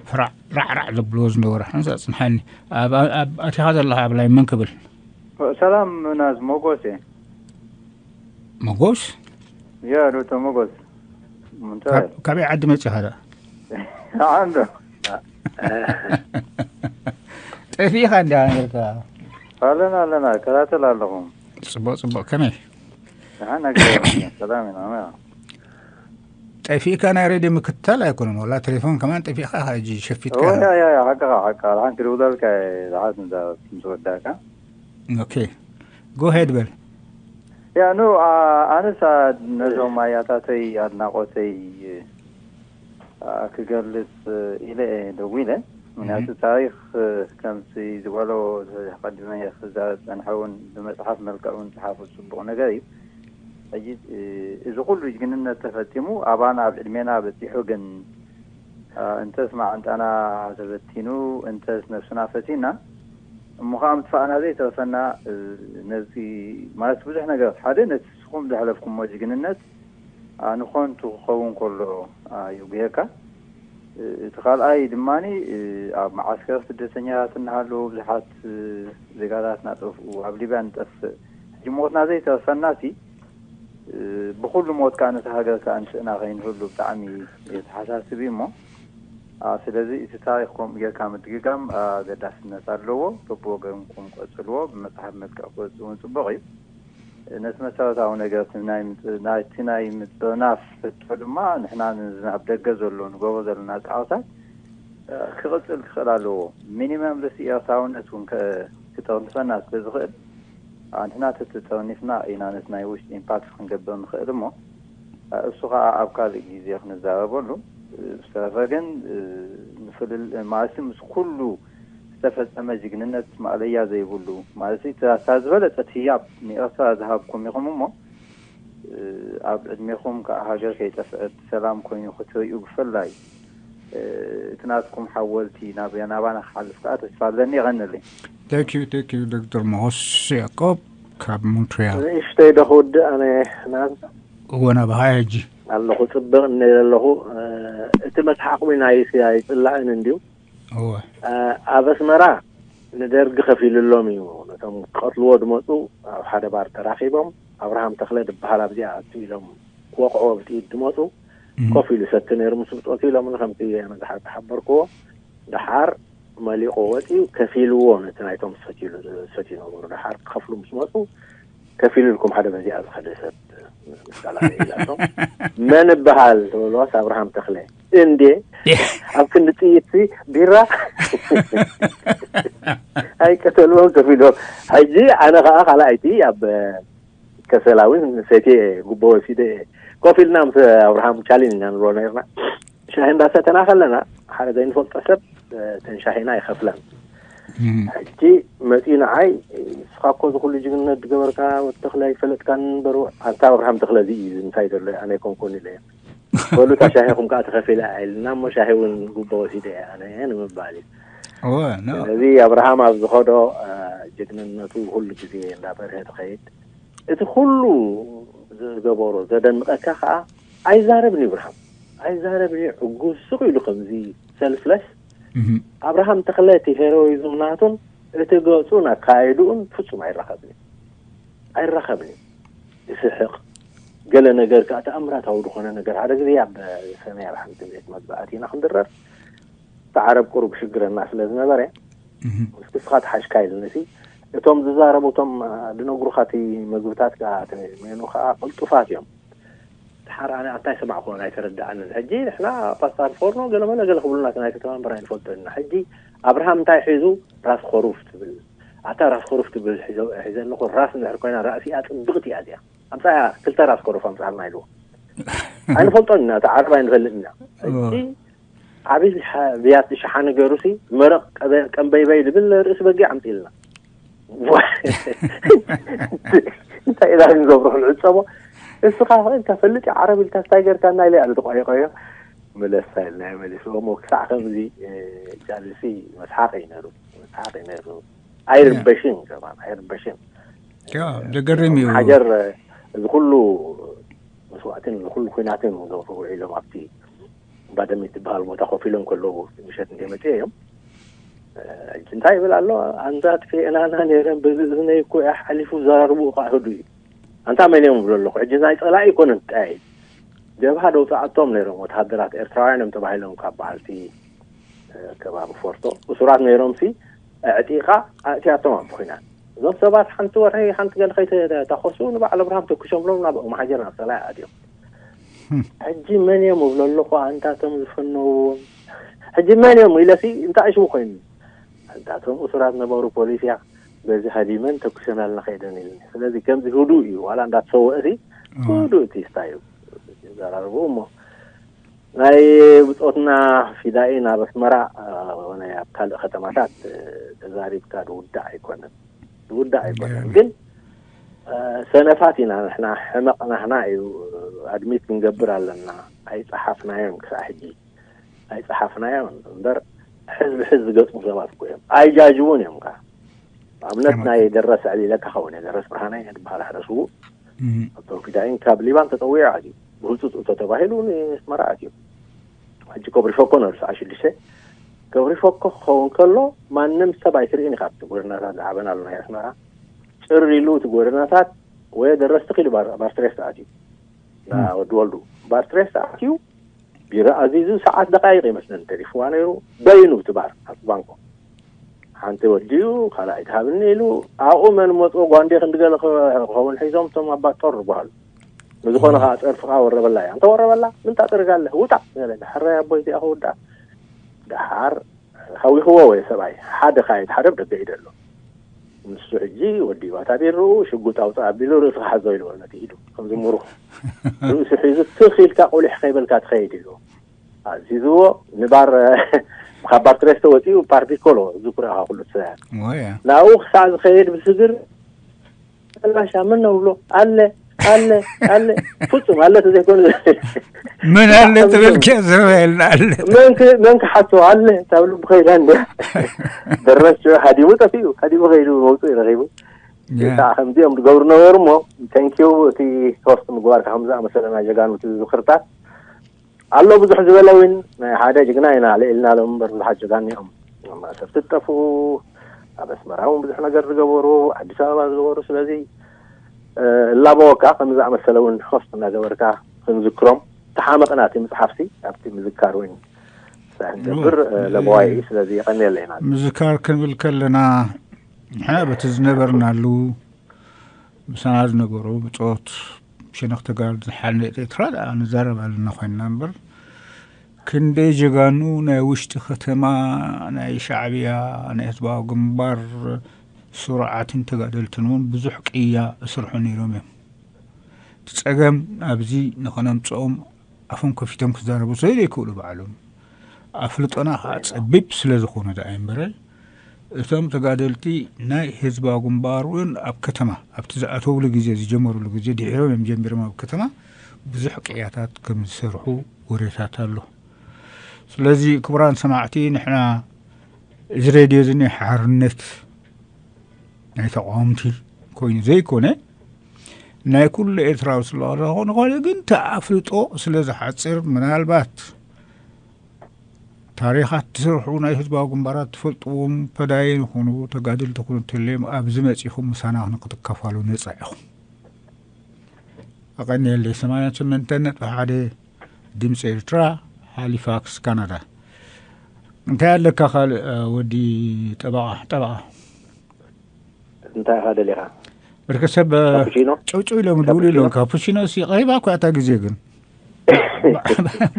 ፍራዕ ራዕራዕ ዘብልዎ ዝነበሩ ሓንሳ ፅንሓኒ ኣብ- ኣብ- ኣቲኻ ዘለኻ ኣብ ላይ መን ክብል ሰላም ናዝ ሞጎስ እየ። መጎስ ያ ዶክተር ሞጎስ እንታይ ካብ- ካበይ ዓዲ መፂኻ ዳ ዓንዶ ጠፊእኻ እንዲ ነርካ ኣለና ኣለና እከታተል ኣለኹም። ፅቡቅ ፅቡቅ ከመይ ደሓን ነገር ሰላም ኢና። ጠፊእካ ናይ ሬድዮ ምክትታል ኣይኮነን። ዋላ ቴሌፎን ከማን ጠፊእካ ሕጂ ሸፊትካ ያ ያ ያ ሓቅኻ ሓቅኻ ደሓን ክድውለልካ እየ ደሓን እንዳ ምስ ወዳእካ ኦኬ ጎሄድ በል ያ ኑ ኣ- ኣነስ ኣ- ነዞም ኣያታተይ ኣድናቆተይ ኣ- ክገልጽ ኢለ እየ ደዊለ። ምክንያቱ ታሪክ ከምቲ ዝበሎ ቀዲመ ክዛረብ ዝጸንሐ እውን ብመጽሓፍ መልክዕ እውን ጽሓፉ ጽቡቅ ነገር እዩ። ሕጂ እዚ ኩሉ ጅግንነት ተፈጺሙ ኣባና ኣብ ዕድሜና በጺሑ ግን ኣ፣ እንተስ ማዓንጣና ተበቲኑ እንተስ ነብስና ፈቲና እሞ ከዓ ምጥፋእና ዘይተረፈና እ፣ ነዚ ማለት ብዙሕ ነገር ሓደ ነቲ ንስኹም ዘሕለፍኩሞ ጅግንነት ኣ፣ ንኾንቱ ክኸውን ከሎ ኣ፣ የጉሄካ እቲ ካልኣይ ድማ ኣብ መዓስከር ስደተኛታት እናሃለዉ ብዙሓት ዜጋታት እናጠፍኡ ኣብ ሊብያ ንጠፍእ። ሕጂ ሞትና ዘይተርፈናሲ ብኩሉ ሞት ከዓ ነቲ ሃገር ከዓ ንስእና ከይንህሉ ብጣዕሚ የተሓሳስብ እዩ እሞ ስለዚ እቲ ታሪክ ከምኡ ጌርካ ምድግጋም ኣገዳስነት ኣለዎ። በብወገንኩም ቀጽልዎ። ብመጽሓፍ መልክዕ ክወጽእ እውን ጽቡቅ እዩ። ነቲ መሰረታዊ ነገር ናይቲ ናይ ምጥርናፍ ሕቶ ድማ ንሕና ናብ ደገ ዘሎ ንገብሮ ዘለና ፃዕርታት ክቕፅል ክኽእል ኣለዎ። ሚኒመም ልሲ ኤርትራውነት እውን ክጠርንፈና ስለ ዝኽእል ንሕና ተተጠርኒፍና ኢና ነቲ ናይ ውሽጢ ኢምፓክት ክንገብር ንኽእል እሞ እሱ ከዓ ኣብ ካልእ ግዜ ክንዛረበሉ። ብዝተረፈ ግን ንፍልል ማለት ምስ ኩሉ ዝተፈጸመ ጅግንነት ማእለያ ዘይብሉ ማለት እታ ዝበለጸት ህያብ ንኤርትራ ዝሃብኩም ኢኹም እሞ ኣብ ዕድሜኹም ከዓ ሃገር ከይጠፍዐት ሰላም ኮይኑ ክትርእዩ ብፍላይ እቲ ናትኩም ሓወልቲ ናብ ናባና ክሓልፍ ከዓ ተስፋ ኣለኒ። ይቐንልኝ። Thank you, thank you, ዶክተር ሞስ ያዕቆብ ካብ ሞንትሪያል። ንእሽተይ ዶ ክውድእ ኣነ ናብ እወ ናብ ሃያጂ ኣለኹ ጽብቕ እንደ ዘለኹ እቲ መስሓቕ ናይ ኣይፅላእን እንድዩ። ኣብ ኣስመራ ንደርጊ ከፊሉሎም እዩ። ነቶም ክቐትልዎ ዝመፁ ኣብ ሓደ ባር ተራኺቦም ኣብርሃም ተኽለ ዝበሃል ኣብዚኣ ኣቱ ኢሎም ክወቕዕዎ ብጥይት ዝመፁ ኮፍ ኢሉ ሰቲ ነይሩ ምስ ብፆት ኢሎም ከምቲ መዛሓር ተሓበርክዎ። ደሓር መሊቑ ወፂኡ ከፊልዎ ነቲ ናይቶም ዝሰትዩ ዝነበሩ ደሓር ክኸፍሉ ምስ መፁ ከፊሉልኩም ሓደ በዚኣ ዝኸደ ሰብ ምሳላ ኢላቶ መን እበሃል ተበልዋስ ኣብርሃም ተኽለ እንዴ ኣብ ክንዲ ጥይት ቢራ ኣይቀተልዎም ከፊልዎም። ሕጂ ኣነ ከዓ ካልኣይቲ ኣብ ከሰላዊ ሰይቴ ጉቦ ወሲደ ኮፍ ኢልና ምስ ኣብርሃም ቻሊን ኢና ንብሎ ነርና። ሻሂ እንዳሰተና ከለና ሓደ ዘይንፈልጦ ሰብ ተን ሻሂና ይኸፍለን። ሕጂ መፂኡ ንዓይ ንስኻ እኮ ዝኩሉ ጅግንነት ዝገበርካ ወዲ ተኽለ ኣይፈለጥካን እምበሩ ኣንታ ኣብርሃም ተኽለ እዚ እዩ እንታይ ዘሎ ኣነ ኣይኮንኩን ኢለ። በሉ እታ ሻሂኹም ከዓ ተኸፊለ ኢልና እሞ ሻሂ እውን ጉቦ ወሲደ እየ ኣነ ንምባል እዩ። ስለዚ ኣብርሃም ኣብ ዝኸዶ ጅግንነቱ ኩሉ ግዜ እንዳበርሀ ትኸይድ። እቲ ኩሉ ዝገበሮ ዘደንቐካ ከዓ ኣይዛረብን እዩ ኣብርሃም ኣይዛረብን እዩ። ዕጉስ ስቕ ኢሉ ከምዚ ሰልፍለስ ኣብርሃም ተኽለ እቲ ሄሮይዝም ናቱን እቲ ገፁን ኣካይድኡን ፍፁም ኣይራኸብን እዩ። ኣይራኸብን እዩ። ይስሕቕ ገለ ነገር ከዓ ተኣምራታዊ ዝኾነ ነገር ሓደ ግዜ ኣብ ሰመይ ኣብ ሓንቲ ቤት መግቢ ኣቲና ክንድረር እቲ ዓረብ ቁሩብ ሽግረና ስለ ዝነበረ እስክስኻ ትሓሽካ ኢልኒ ሲ እቶም ዝዛረቡ እቶም ዝነግሩኻ እቲ መግብታት ከዓ እቲ ሜኑ ከዓ ቅልጡፋት እዮም። ድሓር ኣነ ኣንታይ ሰማዕኩዎን ኣይተረድኣንን። ሕጂ ንሕና ፓስታን ፎርኖ ገለመለ ገለ ክብሉና እቲ ናይ ከተማ እምበር ኣይንፈልጦ ኢና። ሕጂ ኣብርሃም እንታይ ሒዙ ራስ ኸሩፍ ትብል ኣታ ራስ ኸሩፍ ትብል ሒዘ ኣለኹ ራስ እንድሕር ኮይና ራእሲኣ ጽብቕቲ እያ እዚኣ። ኣምጻያ ክልተ ራስ ኸሩፍ ኣምጻልና ኢልዎ። ኣይንፈልጦን ኢና እቲ ዓረብ ኣይንፈልጥ ኢና። ሕጂ ዓብይ ብያቲ ሸሓኒ ገይሩ ሲ መረቕ ቀንበይበይ ዝብል ርእሲ በጊዕ ኣምፂልና እንታይ ኢና ክንገብሮ ክንዕፀቦ። እስኻ እንተ ፈልጥ ዓረብ ኢልካ ስታይ ገርካና ኢለ ኣሉ ተቆየቆዮ መለሳ ኢልና መሊስዎ እሞ ክሳዕ ከምዚ ጃልሲ መስሓቅ እዩ ነሩ መስሓቅ እዩ ነሩ። ኣይርበሽን ከማን ኣይርበሽን። ዘገርም እዩ። ሓጀር እዚ ኩሉ መስዋእትን እዚ ኩሉ ኩናትን ገብሩ ውዒሎም ኣብቲ ባደም ትበሃል ቦታ ኮፍ ኢሎም ከለዉ ምሸት እንደ መፅእ እዮም። ሕጂ እንታይ ይብል ኣሎ? ኣንዛ ጥፊኤናና ነይረን በዚ እዝነይ እኮ እያ ሓሊፉ ዘራርቡ እኳ ህዱ እዩ። ኣንታ መን እዮም ብሎ ኣለኹ። ሕጂ ናይ ፀላኢ ይኮነ ጠያይ ጀብሃ ደውፃኣቶም ነይሮም ወተሃደራት ኤርትራውያን እዮም ተባሂሎም ካብ በዓልቲ ከባቢ ፎርቶ እሱራት ነይሮም ሲ ኣዕጢቓ ኣእትያቶም ኣብ ኩናት። እዞም ሰባት ሓንቲ ወርሒ ሓንቲ ገለ ከይተታኾሱ ንባዕል ኣብርሃም ተኩሶምሎም ናብ መሓጀር ናብ ሰላይ ኣእትዮም። ሕጂ መን እዮም እብሎ ኣለኹ ኣንታቶም ዝፈነውዎም ሕጂ መን እዮም ኢለሲ እንታይ ሽሙ ኮይኑ ኣንታቶም እሱራት ነበሩ ፖሊስያ በዚ ሃዲመን ተኩሰናልና ከይደን ኢልኒ። ስለዚ ከምዚ ህዱእ እዩ ዋላ እንዳተሰወእሲ ህዱእ እቲ ስታይ እዩ ዘራርብኡ እሞ ናይ ብፆትና ፊዳኢ ናብ ኣስመራ ኮነ ኣብ ካልእ ከተማታት ተዛሪብካ ዝውዳእ ኣይኮነን ዝውዳእ ኣይኮነን ግን ሰነፋት ኢና ንሕና ሕመቕ ናህና እዩ ኣድሚት ክንገብር ኣለና ኣይፀሓፍናዮን ክሳዕ ሕጂ ኣይፀሓፍናዮን እምበር ሕዝቢ ሕዝቢ ዝገጥሙ ሰባት እኮ እዮም ኣይጃጅቡን እዮም ከዓ ኣብነት ናይ ደረስ ዕሊለካ ኸውን ደረስ ብርሃነ ዝበሃል ሓደ ስዉእ ኣብቶም ፊዳይን ካብ ሊባን ተፀዊዑ ኣትዩ ብህፁፅ እቶ ተባሂሉ ንስመራ ኣትዩ ሕጂ ኮብሪ ፎኮ ነርሱ ዓሽዱሽተ ኮብሪ ፎኮ ክኸውን ከሎ ማንም ሰብ ኣይትርእን ኢኻ። ኣብቲ ጎደናታት ዝዓበናሉ ናይ ኣስመራ ጭር ኢሉ እቲ ጎደናታት ወይ ደረስቲ ኪሉ ባር ባርትሬስ ተኣትዩ። ና ወዲ ወልዱ ባርትሬስ ተኣትዩ ቢራ ኣዚዙ ሰዓት ደቃይቅ ይመስለን ተሪፍዋ ነይሩ። በይኑ እቲ ባር ኣብቲ ባንኮ ሓንቲ ወዲኡ ካልኣይ ትሃብኒ ኢሉ ኣብኡ መን መፅኦ ጓንዴ ክንዲ ገለ ክኸውን ሒዞም እቶም ኣባት ጦር ዝበሃሉ ንዝኾነ ከዓ ፀርፍካ ወረበላ እያ እንተ ወረበላ ምንታ ጥርግ ኣለህ ውጣ ገለ ድሕራይ ኣቦይ እዚኣ ክውዳእ ደሓር ሃዊኽዎ ወይ ሰብኣይ ሓደ ካየት ሓደ ደገ ኢደ ኣሎ ንሱ ሕጂ ወዲባታ ቢርኡ ሽጉጥ ኣውፅእ ኣቢሉ ርእስኻ ሓዞ ኢልዎ ነቲ ኢዱ ከም ዝምሩ ርእሱ ሒዙ ትኽ ኢልካ ቁሊሕ ከይበልካ ትኸይድ ኢልዎ ኣዚዝዎ ንባር ካብ ባርትሬስ ተወፂኡ ፓርቲኮሎ ዝኩርኣኻ ኩሉ ትሰያ ወያ ናብኡ ክሳዕ ዝኸይድ ብስግር ላሻ ምን ነው ብሎ ኣለ ኣለ ኣለ ፍጹም ኣለ ተዘይኮኑ ምን ኣለ ተበልኪ ዝረበየልና ኣለ መን ክ- መን ክሓቶ ኣለ ታብሉ ብኸይዳ እንዲ ደረስ ሃዲሙ ጠፊኡ ሃዲሙ ከይዱ መውፅኡ ረኺቡ ያ ከዓ ከምዚኦም ዝገብሩ ነበሩ እሞ ተንኪዩ እቲ ሆስት ምግባር ከምዝኣመሰለና ጀጋኑ ዝኽርታት ኣሎ ብዙሕ ዝበለ እውን ናይ ሓደ ጅግና ኢና ልእልና ሎም እምበር ብዙሓት ጀጋኑ እዮም ኣብ ማእሰርቲ ዝጠፍኡ ኣብ ኣስመራ እውን ብዙሕ ነገር ዝገበሩ ኣዲስ ኣበባ ዝገበሩ ስለዚ እላበወካ ከም ዝኣመሰለ እውን ሆስት እናገበርካ ክንዝክሮም ተሓመቕና እቲ ምፅሓፍሲ ኣብቲ ምዝካር እውን ክንገብር ለበዋይ እዩ ስለዚ የቐንየለ ኢና ምዝካር ክንብል ከለና ንሕና በቲ ዝነበርናሉ ምሳና ዝነበሩ ብፆት ሸነኽ ተጋሩ ዝሓልነ ኤርትራ ደኣ ንዛረብ ኣለና ኮይንና እምበር ክንደይ ጀጋኑ ናይ ውሽጢ ከተማ ናይ ሻዕብያ ናይ ህዝባዊ ግንባር ስሩዓትን ተጋደልትን እውን ብዙሕ ቅያ እሰርሑ ነይሮም እዮም። እቲ ጸገም ኣብዚ ንኸነምጽኦም ኣፎም ከፊቶም ክዛረቡ ስለ ዘይክእሉ ባዕሎም ኣፍልጦና ከዓ ጸቢብ ስለ ዝኾነ ደኣ እምበረ እቶም ተጋደልቲ ናይ ህዝባዊ ግንባር እውን ኣብ ከተማ ኣብቲ ዝኣተውሉ ግዜ ዝጀመሩሉ ግዜ ድሒሮም እዮም ጀሚሮም ኣብ ከተማ ብዙሕ ቅያታት ከም ዝሰርሑ ወሬታት ኣሎ። ስለዚ ክቡራን ሰማዕቲ ንሕና እዚ ሬድዮ እዚ ናይ ሓርነት ናይ ተቃወምቲ ኮይኑ ዘይኮነ ናይ ኩሉ ኤርትራዊ ስለዝኾነ ግን ተኣፍልጦ ስለ ዝሓፅር ምናልባት ታሪኻት ትሰርሑ ናይ ህዝባዊ ግንባራት ትፈልጥዎም ፈዳይን ይኹኑ ተጋደልቲ ይኹኑ እንተልዮም ኣብዚ መፂኹም ምሳና ንክትካፋሉ ነፃ ኢኹም ኣቐንየለይ ሰማንያን ስምንተን ነጥቢ ሓደ ድምፂ ኤርትራ ሃሊፋክስ ካናዳ እንታይ ኣለካ ካልእ ወዲ ጠበቓ ጠበቓ እንታይ ኢኻ ደሊኻ? ብርከ ሰብ ካፑቺኖ? ጭውጭው ኢሎም ድውል ኢሎም ካፑቺኖ ሲ ቀሪባ እኮ እታ ግዜ ግን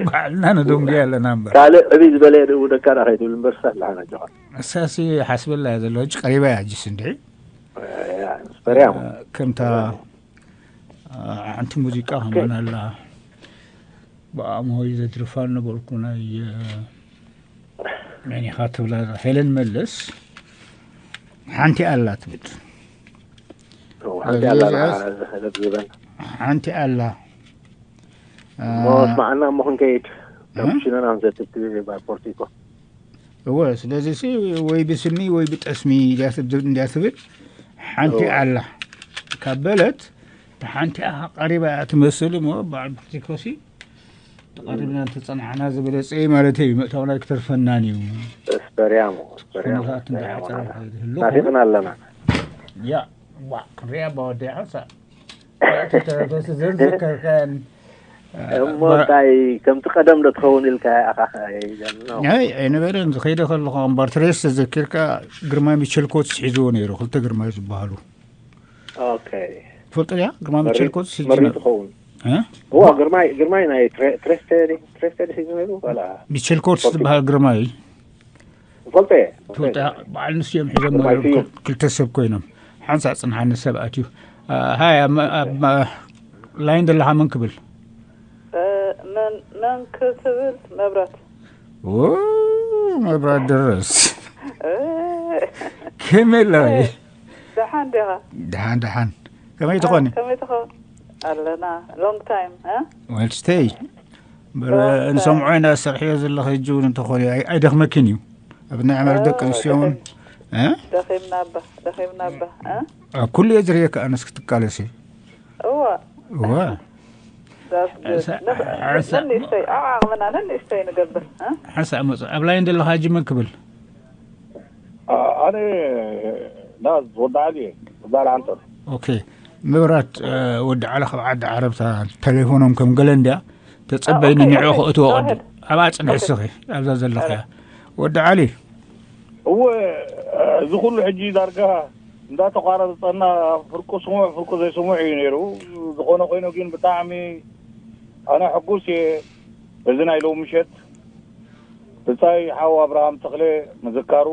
ባዕልና ነደንጉ ኣለና እምበር ካልእ ዕብይ ዝበለ ደው ደካና ከይትብል እምበር ስታፍ ለሓና ጆኻ እሳሲ ሓስበላ እያ ዘሎ ሕጂ ቀሪባ እያ ሕጂስ እንድዒ ፈሪያሞ ከምታ ሓንቲ ሙዚቃ ከማን ኣላ ብኣእምሆይ ዘድርፋ ነበርኩ ናይ መን ኢኻ ትብላ ሄለን መለስ ሓንቲ ኣላ ትብል ሓንቲ ኣላ ሓንቲ ኣላ ስማዓና እሞ ክንከይድ ካፕቺኖና ክንሰቲ ትብል ባር ፖርቲኮ እወ ስለዚ ሲ ወይ ብስሚ ወይ ብጠስሚ እንዲያ ትብል ሓንቲ ኣላ ካብ በለት ሓንቲኣ ቀሪባ እያ ትመስል እሞ በዓል ፖርቲኮ ሲ ተቐሪብና እንተጸናሕና ዝበለጸ እዩ ማለት እዩ። ምእታውና ክተርፈናን እዩ። እስፐሪያሞ እስፐሪያሞ ስምኻት እንዳሓጸረ ከይድህሉ ናፊቕና ኣለና። ያ ዋ ክንሪኣ ባወዲያ ሓሳ ተረፈስ ዘንዘከርከን እሞ እንታይ ከምቲ ቀደም ዶ ትኸውን ኢልካ ኣኻኸ ኣይ ኣይነበረን ዝኸይደ ከለኹ ኣምባር ትሬስ ተዘኪርካ ግርማይ ሚቸልኮት ሒዝዎ ነይሩ ክልተ ግርማይ ዝበሃሉ ትፈልጦ ድያ ግርማ ሚቸል ኮትስ ሒዙ ነይሩ ትኸውን እዋ ግርማይ ግርማይ ናይ ትሬስተሪ ትሬስተሪ ሒዙ ነይሩ ዋላ ሚቸል ኮትስ ዝበሃል ግርማይ ትፈልጦ እየ ትፈልጦ እያ በዓል ንሱ እዮም ሒዞም ነይሩ ክልተ ሰብ ኮይኖም ሓንሳእ ፅንሓኒ ሰብ ኣትዩ ሃይ ኣብ ላይን ዘለኻ መን ክብል መን ክትብል መብራት መብራት ድረስ ከመይ ኣለኺ ደሓን ዲኻ ደሓን ደሓን ከመይ ትኾኒ ከመይ ትኸውን ኣለና long time well stay ንሰምዖ ኢና ሰርሕዮ ዘለኺ ሕጂ እውን እንተኾነ ኣይደኽመኪን እዩ ኣብ ናይ ዕመር ደቂ ኣንስትዮ እውን ደኺምና ባ ደኺምና ባ ኣብ ኩሉ እየ ዝርእየካ ኣነስ ክትቃለሲ እዋ እዋ ነንእሽተይ ኣብ ዓቕምና ነንእሽተይ ንገብር። ሓንሳእ መፁ ኣብ ላይን ዘለኻ ሕጂ መን ክብል? ኣነ ናዝ ወዲ ዓሊ እየ። በዓል ዓንተር። ኦኬ፣ ምብራት ወዲ ዓሊ ካብ ዓዲ ዓረብታ ተሌፎኖም ከም ገለ እንድያ። ተጸበይኒ፣ ንዕኡ ክእትዎ ቅድም ኣብኣ ጽንሒ እስኺ ኣብዛ ዘለኽያ። ወዲ ዓሊ። እወ፣ እዚ ኩሉ ሕጂ ዳርጋ እንዳተቋረጸና፣ ፍርቁ ስሙዕ ፍርቁ ዘይስሙዕ እዩ ነይሩ። ዝኾነ ኮይኑ ግን ብጣዕሚ ኣነ ሕጉስ እየ በዚ ናይ ሎሚ ምሸት። ብጻይ ሓው ኣብርሃም ተኽለ ምዝካሩ፣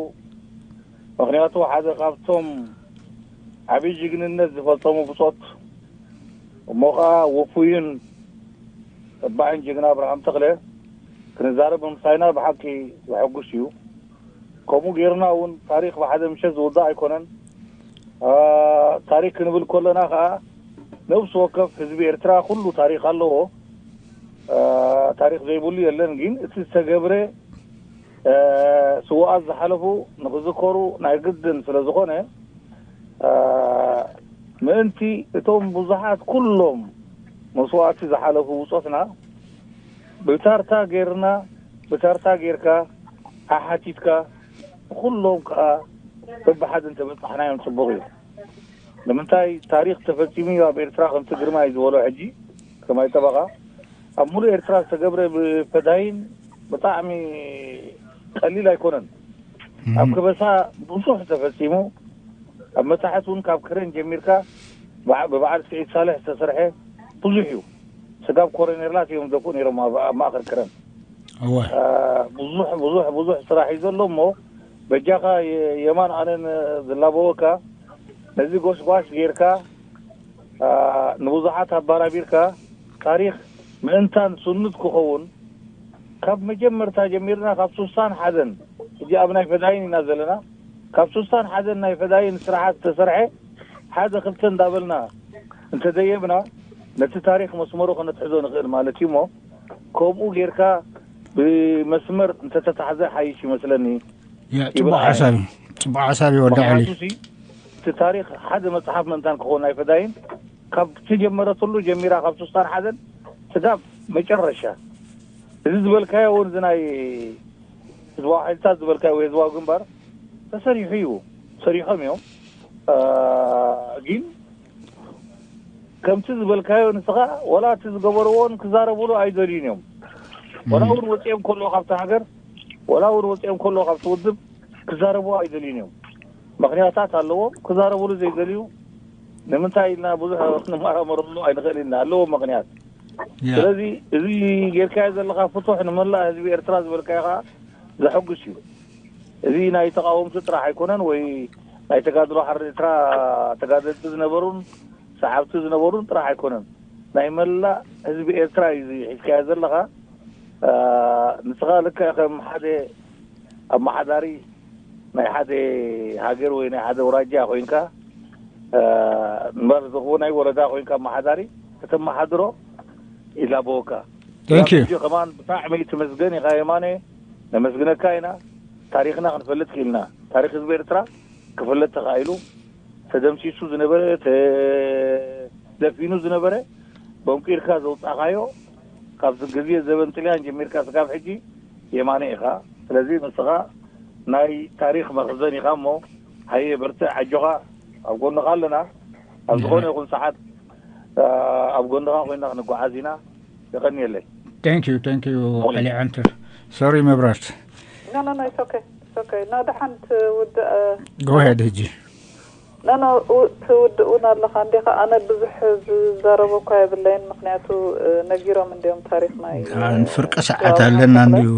ምኽንያቱ ሓደ ካብቶም ዓብዪ ጅግንነት ዝፈጸሙ ብጾት እሞ ኸኣ ውፉይን ተባዕን ጅግና ኣብርሃም ተኽለ ክንዛረብ ምምሳይና ብሓቂ ዘሐጉስ እዩ። ከምኡ ጌርና እውን ታሪኽ ብሓደ ምሸት ዝውዳእ ኣይኮነን። ታሪክ ክንብል ከለና ከዓ ነብሲ ወከፍ ህዝቢ ኤርትራ ኩሉ ታሪክ ኣለዎ። ታሪክ ዘይብሉ የለን። ግን እቲ ዝተገብረ ስውኣት ዝሓለፉ ንክዝከሩ ናይ ግድን ስለ ዝኾነ ምእንቲ እቶም ብዙሓት ኩሎም መስዋእቲ ዝሓለፉ ብጾትና ብታርታ ጌርና ብታርታ ጌርካ ሓሓቲትካ ንኩሎም ከዓ በብሓደ እንተበጻሕናዮም ጽቡቕ እዩ። ንምንታይ ታሪኽ ተፈጺሙ እዩ ኣብ ኤርትራ ከምቲ ግርማይ ዝበሎ ሕጂ ግርማይ ጠበቓ ኣብ ሙሉእ ኤርትራ ዝተገብረ ብፈዳይን ብጣዕሚ ቀሊል ኣይኮነን። ኣብ ከበሳ ብዙሕ ተፈጺሙ ኣብ መታሕት እውን ካብ ከረን ጀሚርካ ብበዓል ስዒድ ሳልሕ ዝተሰርሐ ብዙሕ እዩ። ስጋብ ኮረኔላት እዮም ዘፍኡ ነይሮም ኣብ ማእኸል ከረን። ብዙሕ ብዙሕ ብዙሕ ስራሕ እዩ ዘሎ እሞ በጃኻ የማን ኣነን ዝላበወካ ነዚ ጎስጓስ ጌርካ ንብዙሓት ኣባራቢርካ ታሪኽ ምእንታን ስኑድ ክኸውን ካብ መጀመርታ ጀሚርና ካብ ሱሳን ሓደን ሕጂ ኣብ ናይ ፈዳይን ኢና ዘለና ካብ ሱሳን ሓደን ናይ ፈዳይን ስራሓት ዝተሰርሐ ሓደ ክልተ እንዳበልና እንተደየብና ነቲ ታሪኽ መስመሩ ከነትሕዞ ንኽእል ማለት እዩ እሞ ከምኡ ጌርካ ብመስመር እንተተታሕዘ ሓይሽ ይመስለኒ። ጽቡቅ ሓሳብ እዩ። ጽቡቅ ሓሳብ እዩ ወዲ ዓሊ። ምክንያቱ እቲ ታሪኽ ሓደ መጽሓፍ ምእንታን ክኸውን ኣይፈዳይን ካብ ትጀመረትሉ ጀሚራ ካብ ሱሳን ሓደን ስጋብ መጨረሻ እዚ ዝበልካዮ እውን እዚ ናይ ህዝባዊ ሓይልታት ዝበልካዮ ወይ ህዝባዊ ግንባር ተሰሪሑ እዩ ሰሪሖም እዮም ግን ከምቲ ዝበልካዮ ንስኻ ወላ እቲ ዝገበርዎን ክዛረብሉ ኣይደልዩን እዮም ወላ እውን ወፂኦም ከለዉ ካብቲ ሃገር ወላ እውን ወፂኦም ከለዉ ካብቲ ውድብ ክዛረብዎ ኣይደልዩን እዮም ምክንያታት ኣለዎም ክዛረብሉ ዘይደልዩ ንምንታይ ኢልና ብዙሕ ክንመራመረሉ ኣይንኽእል ኢና ኣለዎም ምክንያት ስለዚ እዚ ጌርካዮ ዘለካ ፍቱሕ ንመላእ ህዝቢ ኤርትራ ዝበልካዮ ከዓ ዘሐጉስ እዩ እዚ ናይ ተቃወምቲ ጥራሕ ኣይኮነን ወይ ናይ ተጋድሎ ሓር ኤርትራ ተጋደልቲ ዝነበሩን ሰዓብቲ ዝነበሩን ጥራሕ ኣይኮነን ናይ መላእ ህዝቢ ኤርትራ እዩ ሒዝካዮ ዘለካ ንስኻ ልክዕ ከም ሓደ ኣመሓዳሪ ናይ ሓደ ሃገር ወይ ናይ ሓደ ወራጃ ኮይንካ እምበር ዝኽቡ ናይ ወረዳ ኮይንካ ኣመሓዳሪ ከተመሓድሮ ይላበወካ Thank you. ሕጂ ከማን ብጣዕሚ ትመስገን ኢኻ የማነ ነመስግነካ ኢና ታሪኽና ክንፈልጥ ክኢልና ታሪኽ ህዝቢ ኤርትራ ክፍለጥ ተኻኢሉ ተደምሲሱ ዝነበረ ተደፊኑ ዝነበረ በንቂርካ ዘውፃእካዮ ካብ ግዜ ዘበን ጥልያን ጀሚርካ ስጋብ ሕጂ የማነ ኢኻ ስለዚ ንስኻ ናይ ታሪኽ መኽዘን ኢኻ እሞ ሃየ በርትዕ ኣጆኻ ኣብ ጎንኻ ኣለና ኣብ ዝኾነ ይኹን ሰዓት ኣብ ጎንኻ ኮይና ክንጓዓዝ ኢና የቐንየለይ Thank you, thank you, Ali Anter. Sorry, መብራት. No, no, no, it's okay. It's okay. No, ደሓን ትውድእ Go ahead, ሕጂ. No, no, ትውድእ እውን ኣለኻ እንዲኻ። ኣነ ብዙሕ ዝዛረቦ እኳ የብለይን፣ ምኽንያቱ ነጊሮም እንዲዮም ታሪኽ ናይ ፍርቂ ሰዓት ኣለና እንዲዩ፣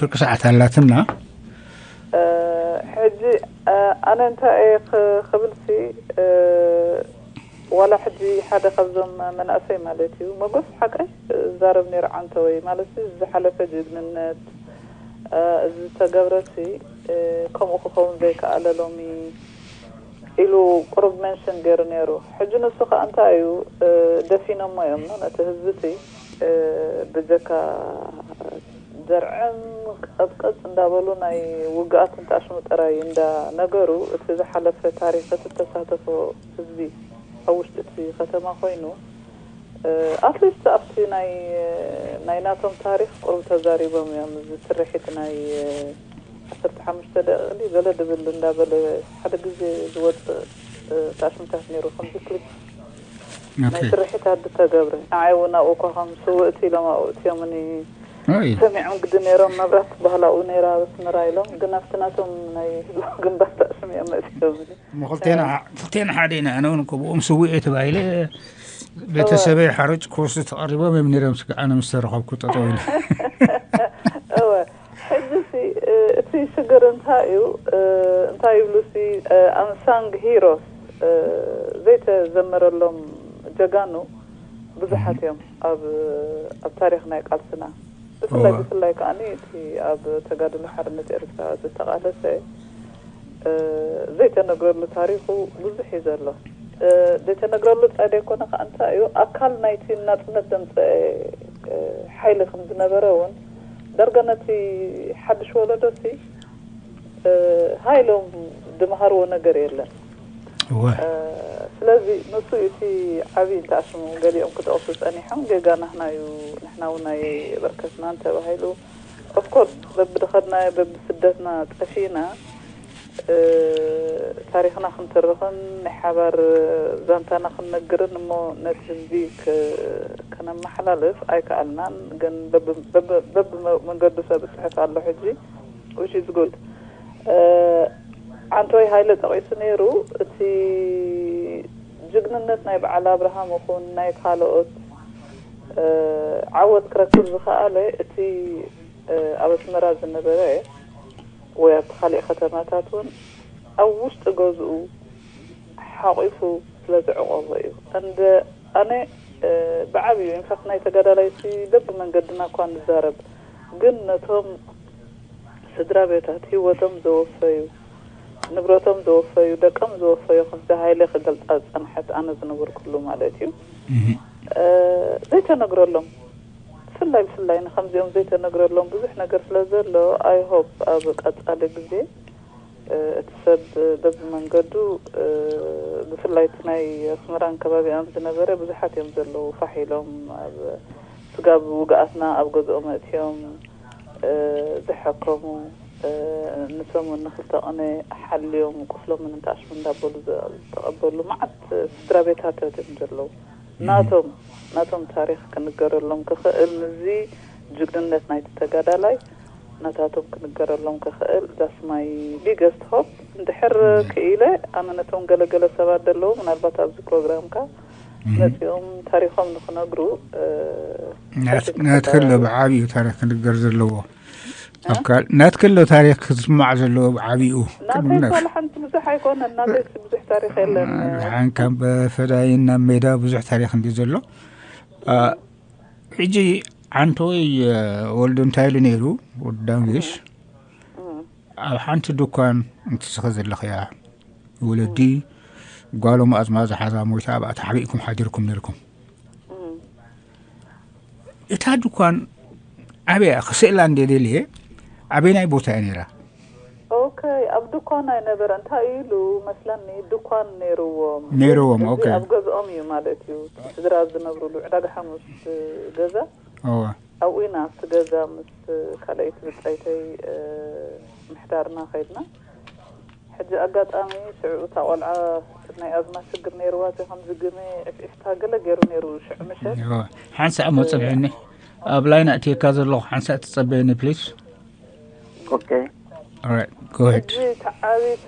ፍርቂ ሰዓት ኣላትና። ሕጂ ኣነ እንታይ እየ ክብልሲ ዋላ ሕጂ ሓደ ካብዞም መናእሰይ ማለት እዩ መጎስ ሓቀይ ዛረብ ነይሩ ዓንተወይ ማለት ዝሓለፈ ጅግንነት ዝተገብረሲ ከምኡ ክኸውን ዘይከኣለ ሎሚ ኢሉ ቁሩብ መንሽን ገይሩ ነይሩ ሕጂ ንሱ ከዓ እንታይ እዩ ደፊኖሞ እዮም ነቲ ህዝቢ እቲ ብጀካ ዘርዕም ቀጥቀጥ እንዳበሉ ናይ ውግኣት እንተኣሽሙ ጥራይ እንዳነገሩ እቲ ዝሓለፈ ታሪኽ እቲ ተሳተፎ ህዝቢ ኣብ ውሽጢ እቲ ከተማ ኮይኑ ኣትሊስት ኣብቲ ናይ ናይ ናቶም ታሪኽ ቁሩብ ተዛሪቦም እዮም። እዚ ስርሒት ናይ ዓሰርተ ሓሙሽተ ደቂቕ ገለ ድብል እንዳበለ ሓደ ግዜ ዝወፅእ ታሽምታት ነይሩ። ከምዚ ክሊፕ ናይ ስርሒት ኣዲ ተገብረ ንዓይ እውን ኣብኡ እኳ ከም ስውእቲ ኢሎም ኣብኡ እትዮምኒ ሰሚዖም ግዲ ነይሮም። መብራት ትበሃል ኣብኡ ነይራ ኣስመራ ኢሎም፣ ግን ኣብቲ ናቶም ናይ ህዝባዊ ግንባር ታሽም እዮም መፅዮም። ክልቴና ሓደ ኢና። ኣነ እውን ከምኦም ስውእ እየ ተባሂለ ቤተሰበይ ሓረጭ ክወስዱ ተቐሪቦም እዮም ነይሮም። ስጋዕ ኣነ ምስ ተረኸብኩ ጠጠው ኢለ። እወ ሕጂ ሲ እቲ ሽግር እንታይ እዩ? እንታይ ይብሉ ሲ ኣንሳንግ ሂሮስ ዘይተዘመረሎም ጀጋኑ ብዙሓት እዮም ኣብ ኣብ ታሪኽ ናይ ቃልስና። ብፍላይ ብፍላይ ከዓኒ እቲ ኣብ ተጋድሎ ሓርነት ኤርትራ ዝተቓለሰ ዘይተነግረሉ ታሪኹ ብዙሕ እዩ ዘሎ። ዘይተነግረሉ ፃይ ደይኮነ ከዓ እንታይ እዩ ኣካል ናይቲ ናፅነት ዘምፀአ ሓይሊ ከም ዝነበረ እውን ዳርጋ ነቲ ሓድሽ ወለዶ ሲ ሃይሎም ድምሃርዎ ነገር የለን። ስለዚ ንሱ እቲ ዓብዪ እንተኣሽሙ ገሊኦም ክጠቕሱ ፀኒሖም ጌጋ ናህና እዩ ንሕና እውን ናይ በርከትና እንተባሂሉ ኦፍኮርስ በብድኸድና በብስደትና ጠፊእና ታሪኽና ክንትርኽን ናይ ሓባር ዛንታና ክንነግርን እሞ ነቲ ህዝቢ ከነመሓላልፍ ኣይከኣልናን። ግን በብመንገዱ ሰብ ፅሕፍ ኣሎ ሕጂ which is good። ዓንተወይ ሃይለ ጠቒሱ ነይሩ። እቲ ጅግንነት ናይ በዓል ኣብርሃም ይኹን ናይ ካልኦት ዓወት ክረክብ ዝኸኣለ እቲ ኣብ ኣስመራ ዝነበረ ወይ ኣብቲ ካሊእ ከተማታት እውን ኣብ ውሽጢ ገዝኡ ሓቂፉ ስለ ዘዕቆቦ እዩ። እንደ ኣነ ብዓብዩ ኢንፋክት ናይ ተጋዳላይ ሲ በብመንገድና እኳ ንዛረብ ግን ነቶም ስድራ ቤታት ህይወቶም ዘወፈዩ ንብረቶም ዘወፈዩ ደቆም ዘወፈዩ ከምዚ ሃይለ ክገልፃ ዝፀንሐት ኣነ ዝነበርኩሉ ማለት እዩ ዘይተነግረሎም ብፍላይ ብፍላይ ንከምዚኦም ዘይተነግረሎም ብዙሕ ነገር ስለ ዘሎ I hope ኣብ ቀፃሊ ግዜ እቲ ሰብ በብመንገዱ ብፍላይ እቲ ናይ ኣስመራን ከባቢኣን ዝነበረ ብዙሓት እዮም ዘለዉ ፋሕ ኢሎም ኣብ ስጋብ ውግኣትና ኣብ ገዝኦም ኣእትዮም ዝሐከሙ ንሰሙን ንክልተ ቅነ ሓልዮም ቁስሎም ምንንታኣሽሙ እንዳበሉ ዝተቀበሉ መዓት ስድራ ቤታት እዮም ዘለዉ። ናቶም ናቶም ታሪክ ክንገረሎም ክኽእል ምዚ ጅግንነት ናይቲ ተጋዳላይ ናታቶም ክንገረሎም ክኽእል that's my biggest hope። እንድሕር ክኢለ ኣነ ነቶም ገለገለ ሰባት ዘለዉ ምናልባት ኣብዚ ፕሮግራምካ መፂኦም ታሪኮም ንክነግሩ ናትክሎ ብዓብዩ ታሪክ ክንገር ዘለዎ ናትክሎ ታሪክ ክስማዕ ዘለዎ ብዓብኡ ናተይ ሓንቲ ብዙሕ ኣይኮነ ናተይ ብዙሕ ታሪክ የለን። ሓንካም ፈዳይን ናብ ሜዳ ብዙሕ ታሪክ እንዲ ዘሎ ሕጂ ዓንተወይ ወልዱ እንታይ ኢሉ ነይሩ ወዲ ዳንጌሽ ኣብ ሓንቲ ድኳን እንትስኸ ዘለኽያ ወለዲ ጓሎም ኣዝማዛ ሓዛ ሞይታ ኣብኣ ተሓቢእኩም ሓዲርኩም ነርኩም እታ ድኳን ኣበያ ክስእላ እንደ ደልየ ኣበይ ናይ ቦታ እያ ነይራ ኦከ ኣብ ድኳን ኣይነበረ እንታይ ኢሉ መስለኒ ድኳን ነይርዎም ነይርዎም ኦከ ኣብ ገዝኦም እዩ ማለት እዩ ስድራ ዝነብሩሉ ዕዳጋ ሓሙስ ገዛ ኣብኡ ኢና ኣብቲ ገዛ ምስ ካልኣይቲ ብጻይተይ ምሕዳርና ከይድና ሕጂ ኣጋጣሚ ሽዑ እታ ቆልዓ ናይ ኣዝማ ሽግር ነይርዋ እቲ ከምዚ ግመ ዕፍዒፍታ ገለ ገይሩ ነይሩ ሽዑ ምሸት ሓንሳእ እሞ ጽንሕኒ ኣብ ላይን ኣእትየካ ዘለኹ ሓንሳእ ትጸበየኒ ፕሊስ Okay. All right, go ahead. ሕጂ ተዓቢታ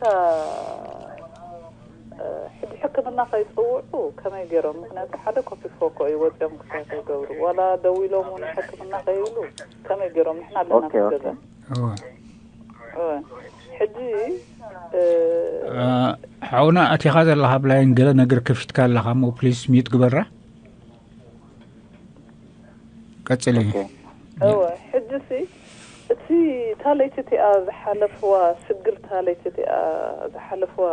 ሕጂ ሕክምና ከይፅውዑ ከመይ ገይሮም ምክንያቱ ሓደ ኮፒ ፎኮ እዩ ወፂኦም ክሳይ ከይገብሩ ዋላ ደው ኢሎም እውን ሕክምና ከይብሉ ከመይ ገይሮም ንሕና ኣለና ገዛ ሕጂ ሓውና ኣቲኻ ዘለኻ ብላይን ገለ ነገር ከፊትካ ኣለኻ ሞ ፕሊስ ሚዩት ግበራ ቀፅሊ እወ ሕጂ ሲ እቲ እታ ለይቲ እቲኣ ዝሓለፍዋ ሽግር እታ ለይቲ እቲኣ ዝሓለፍዋ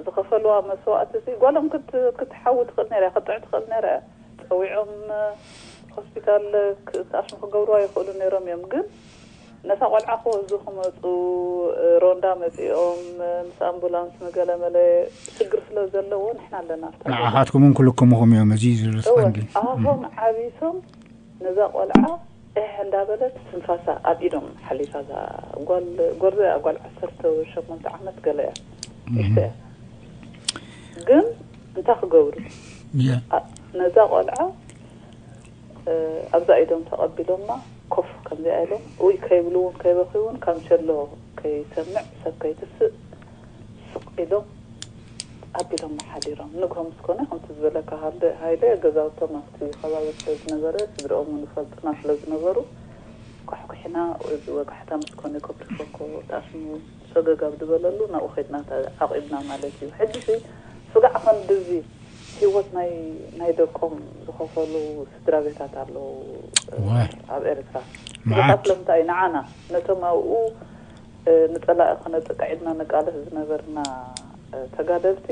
ዝኸፈልዋ መስዋእቲ ሲ ጓሎም ክትሓዊ ትኽእል ነይራ ክትጥዕ ትኽእል ነይራ እያ ፀዊዖም ሆስፒታል ክትኣሽሙ ክገብርዋ ይኽእሉ ነይሮም እዮም ግን ነታ ቆልዓ ክወስዱ ክመፁ፣ ሮንዳ መፂኦም፣ ምስ ኣምቡላንስ፣ መገለ መለ፣ ሽግር ስለ ዘለዎ ንሕና ኣለና ኣብታ ገዛ። ንዓኻትኩም እውን ክልክሙኹም እዮም። እዚ ዝርስ እወ፣ ቀንዲ ኣፎም ዓቢሶም ነዛ ቆልዓ እሕ እንዳበለት ትንፋሳ ኣብ ኢዶም ሓሊፋ። እዛ ጓል፣ ጎርዞ እያ፣ ጓል ዓሰርተ ሸሞንተ ዓመት ገለ እያ፣ ንእሽቶ እያ። ግን እንታይ ክገብሩ? ያ ኣ- ነዛ ቆልዓ እ፣ ኣብዛ ኢዶም ተቐቢሎማ ኮፍ ከምዚኣ ኢሎም፣ ውይ ከይብሉ እውን ከይበኽዩ እውን ካንቸሎ ከይሰምዕ ሰብ ከይትስእ ስቕ ኢሎም ኣቢሎም ሓዲሮም። ንግሆ ምስ ኮነ ከምቲ ዝበለካ ሃልደ ሃይለ ገዛውቶም ኣብቲ ከባቢ ስለ ዝነበረ ስድርኦም እውን ይፈልጡና ስለ ዝነበሩ ኳሕኩሕና፣ እዚ ወጋሕታ ምስ ኮነ ኮፕሪፎኮ ተኣስሙ ሰገግ ኣብ ዝበለሉ ናብኡ ከድና ዓቒብና ማለት እዩ። ሕጂ ሲ ስጋዕ ክንድዚ ህይወት ናይ ናይ ደቆም ዝኸፈሉ ስድራ ቤታት ኣለዉ ዋይ ኣብ ኤርትራ። መዓት ስለምንታይ ንዓና ነቶም ኣብኡ ንጸላኢ ከነጥቅዕ ኢልና ንቃለስ ዝነበርና ተጋደልቲ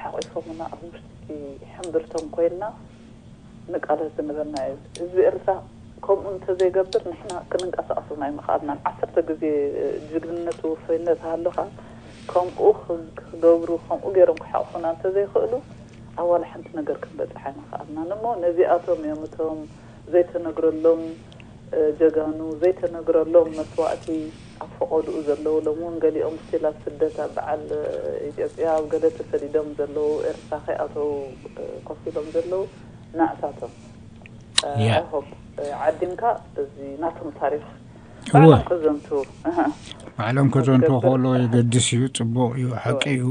ሓቒፎምና ኣብ ውሽጢ ሕምብርቶም ኮይንና ንቃለስ ዝነበርና እዩ። ህዝቢ ኤርትራ ከምኡ እንተዘይገብር ንሕና ክንንቀሳቐስ እውን ኣይምኽኣልናን። ዓሰርተ ግዜ ጅግንነት ውፉይነት ሃልኻ ከምኡ ክገብሩ ከምኡ ገይሮም ክሓቑፉና እንተዘይኽእሉ ኣብ ዋላ ሓንቲ ነገር ክንበጽሕ ኣይምኽኣልናን። እሞ ነዚኣቶም እዮም እቶም ዘይተነግረሎም ጀጋኑ ዘይተነግረሎም መስዋእቲ ኣብ ፈቐድኡ ዘለዉ ሎም እውን ገሊኦም ስቲል ኣብ ስደት ኣብ በዓል ኢትዮጵያ ኣብ ገለ ተሰዲዶም ዘለዉ ኤርትራ ከይኣተዉ ኮፍ ኢሎም ዘለዉ ናእታቶም ያ ሆፕ ዓዲምካ እዚ ናቶም ታሪክ እወ ባዕሎም ከዘንቱ ባዕሎም ከዘንቱ ከሎ የገድስ እዩ፣ ጽቡቕ እዩ፣ ሓቂ እዩ።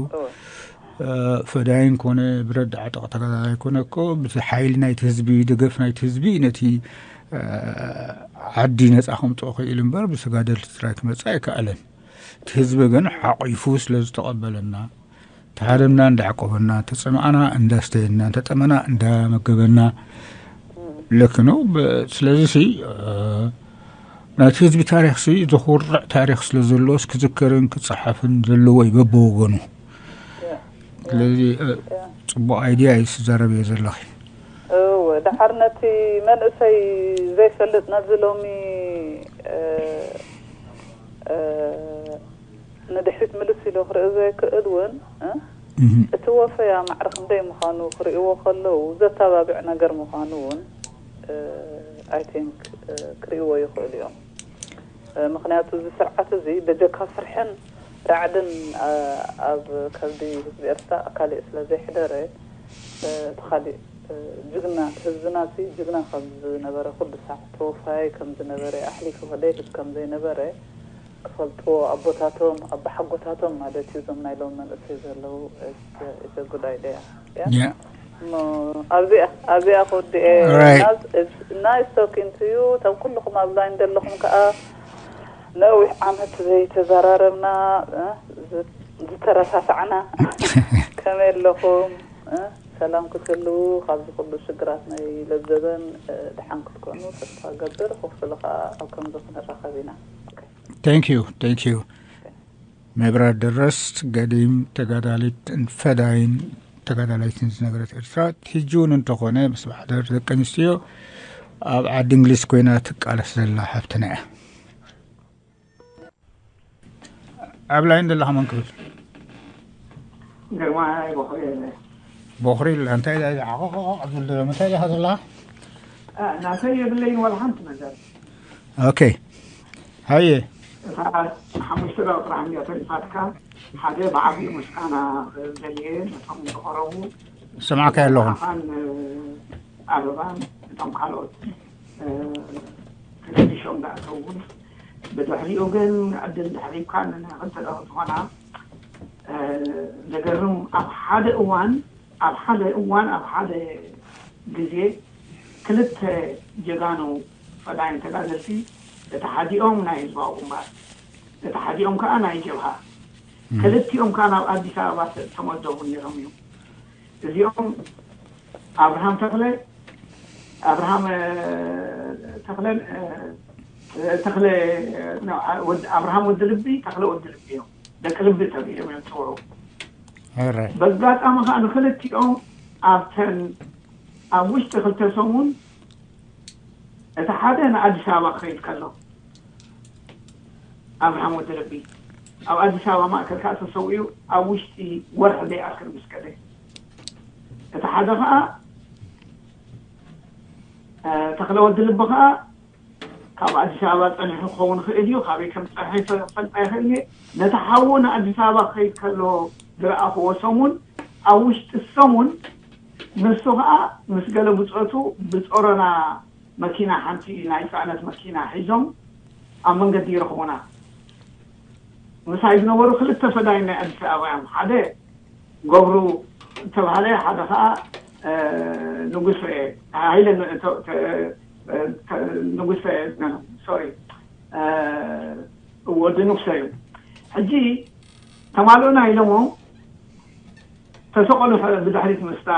ፈዳይን ኮነ ብረድ ዓጠቕ ተጋዳላይ ኮነ እኮ ብቲ ሓይሊ ናይቲ ህዝቢ ደገፍ ናይቲ ህዝቢ ነቲ ዓዲ ነፃ ከምፅኦ ክኢሉ እምበር ብተጋደልቲ ጥራይ ክመፅእ ኣይከኣለን። እቲ ህዝቢ ግን ሓቂፉ ስለ ዝተቐበለና ተሃደምና እንዳዕቆበና ተፀማእና እንዳስተየና ተጠመና እንዳመገበና ልክ ነው። ስለዚ ሲ ናይቲ ህዝቢ ታሪክ ሲ ዘኹርዕ ታሪክ ስለ ዘለዎስ ክዝከርን ክፀሓፍን ዘለዎ እዩ በበወገኑ። ስለዚ ጽቡቕ ኣይድያ እዩ ዝዛረብ እየ ዘለኺ። እወ፣ ደሓር ነቲ መንእሰይ ዘይፈልጥ ነዚ ሎሚ ንድሕሪት ምልስ ኢሎ ክርኢ ዘይክእል እውን እቲ ወፈያ ማዕረ ክንደይ ምዃኑ ክርእይዎ ከለዉ ዘተባብዕ ነገር ምዃኑ እውን ኣይ ቲንክ ክርእይዎ ይኽእሉ እዮም። ምኽንያቱ እዚ ስርዓት እዚ በጀካ ፍርሕን ራዕድን ኣብ ከብዲ ህዝቢ ኤርትራ ኣካሊእ ስለ ዘይሕደረ እቲ ካሊእ ጅግና ህዝብና ሲ ጅግና ከም ዝነበረ ኩሉ ሳዕ ተወፋያይ ከም ዝነበረ ኣሕሊፉ ከደይህብ ከም ዘይነበረ ክፈልጥዎ ኣቦታቶም ኣባሓጎታቶም ማለት እዩ። እዞም ናይ ሎም መንእሰይ ዘለዉ it's a good idea። Yeah. እሞ ኣብዚኣ ኣብዚኣ ክወድኤ Alright. ናይስ ቶኪን ቱ ዩ። እቶም ኩልኹም ኣብ ላይን ዘለኹም ከዓ ነዊሕ ዓመት ዘይተዘራረብና እ፣ ዝ- ዝተረሳሳዕና ከመይ ኣለኹም? እ፣ ሰላም ክትህልዉ ካብዚ ኩሉ ሽግራት ናይ ለዘበን እ፣ ደሓን ክትኮኑ ተስፋ ገብር። ሆፕፉሊ ከዓ ኣብ ከምዚ ክንራኸብ ኢና። Thank you, thank you. መብራት ድረስ ገዲም ተጋዳሊት ፈዳይን ተጋዳላይትን ዝነበረት ኤርትራ ሕጂ እውን እንተኾነ ምስ ማሕደር ደቂ ኣንስትዮ ኣብ ዓዲ እንግሊዝ ኮይና ትቃለስ ዘላ ሓፍትና እያ። ኣብ ላይን ዘለኻ መን ክብል ግርማይ ቦኽሪ እየ። ቦኽሪ ኢላ እንታይ ኢላ ኢላ ዓቐቐቐ ዝብል ዘሎ እንታይ ኢኻ ዘለኻ? ናተይ የብለይን ዋላ ሓንቲ ነገር። ኦኬ ሃየ እታ ሓሙሽተ ደቂ ጥራሕ እንዲያ ተሪፋትካ ሓደ ብዓብዪ ምስጋና ክህብ ደልየ ነቶም ዝቐረቡ ሰማዕካዮ ኣለኹ። ኣኻን ኣበባን እቶም ካልኦት ተገዲሾም ዝኣተዉ እውን ብድሕሪኡ ግን ዕድል ድሕሪብካ ንክልተ ደቂ ዝኾና ዘገርም ኣብ ሓደ እዋን ኣብ ሓደ እዋን ኣብ ሓደ ግዜ ክልተ ጀጋኑ ፈዳይን ተጋደልቲ እቲ ሓዲኦም ናይ ህዝባዊ ግንባር እቲ ሓዲኦም ከዓ ናይ ጀብሃ ክልቲኦም ከዓ ናብ ኣዲስ ኣበባ ተመደቡ ነይሮም እዮም። እዚኦም ኣብርሃም ተኽለ ኣብርሃም ተኽለ ተኽለ ኣብርሃም ወዲ ልቢ ተኽለ ወዲ ልቢ እዮም። ደቂ ልቢ ተባሂሎም እዮም ዝፅውዑ። በጋጣሚ ከዓ ንክልቲኦም ኣብተን ኣብ ውሽጢ ክልተ ሰሙን እቲ ሓደ ንኣዲስ ኣበባ ክኸይድ ከሎ ኣብርሃም ወዲ ረቢ ኣብ ኣዲስ ኣበባ ማእከል ከዓ ተሰዊኡ ኣብ ውሽጢ ወርሒ ዘይኣክል ምስ ከደ፣ እቲ ሓደ ከዓ ተክለ ወዲ ልቢ ከዓ ካብ ኣዲስ ኣበባ ፀኒሑ ክኸውን ይኽእል እዩ። ካበይ ከም ዝፀንሐ ይፈልጣ ይኽእል እየ። ነቲ ሓዉ ንኣዲስ ኣበባ ክኸይድ ከሎ ዝረኣኽዎ ሰሙን፣ ኣብ ውሽጢ ሰሙን ንሱ ከዓ ምስ ገለ ብፆቱ ብፆረና መኪና፣ ሓንቲ ናይ ፅዕነት መኪና ሒዞም ኣብ መንገዲ ይረኽቡና። ምሳይ ዝነበሩ ክልተ ፈዳይን ናይ ኣዲስ ኣበባ እዮም። ሓደ ገብሩ ዝተባህለ፣ ሓደ ከዓ ንጉሰ ሃይለ፣ ንጉሰ፣ ሶሪ፣ ወዲ ንጉሰ እዩ። ሕጂ ተማልኡና ኢሎሞ ተሰቐሉ። ብድሕሪት ምስታ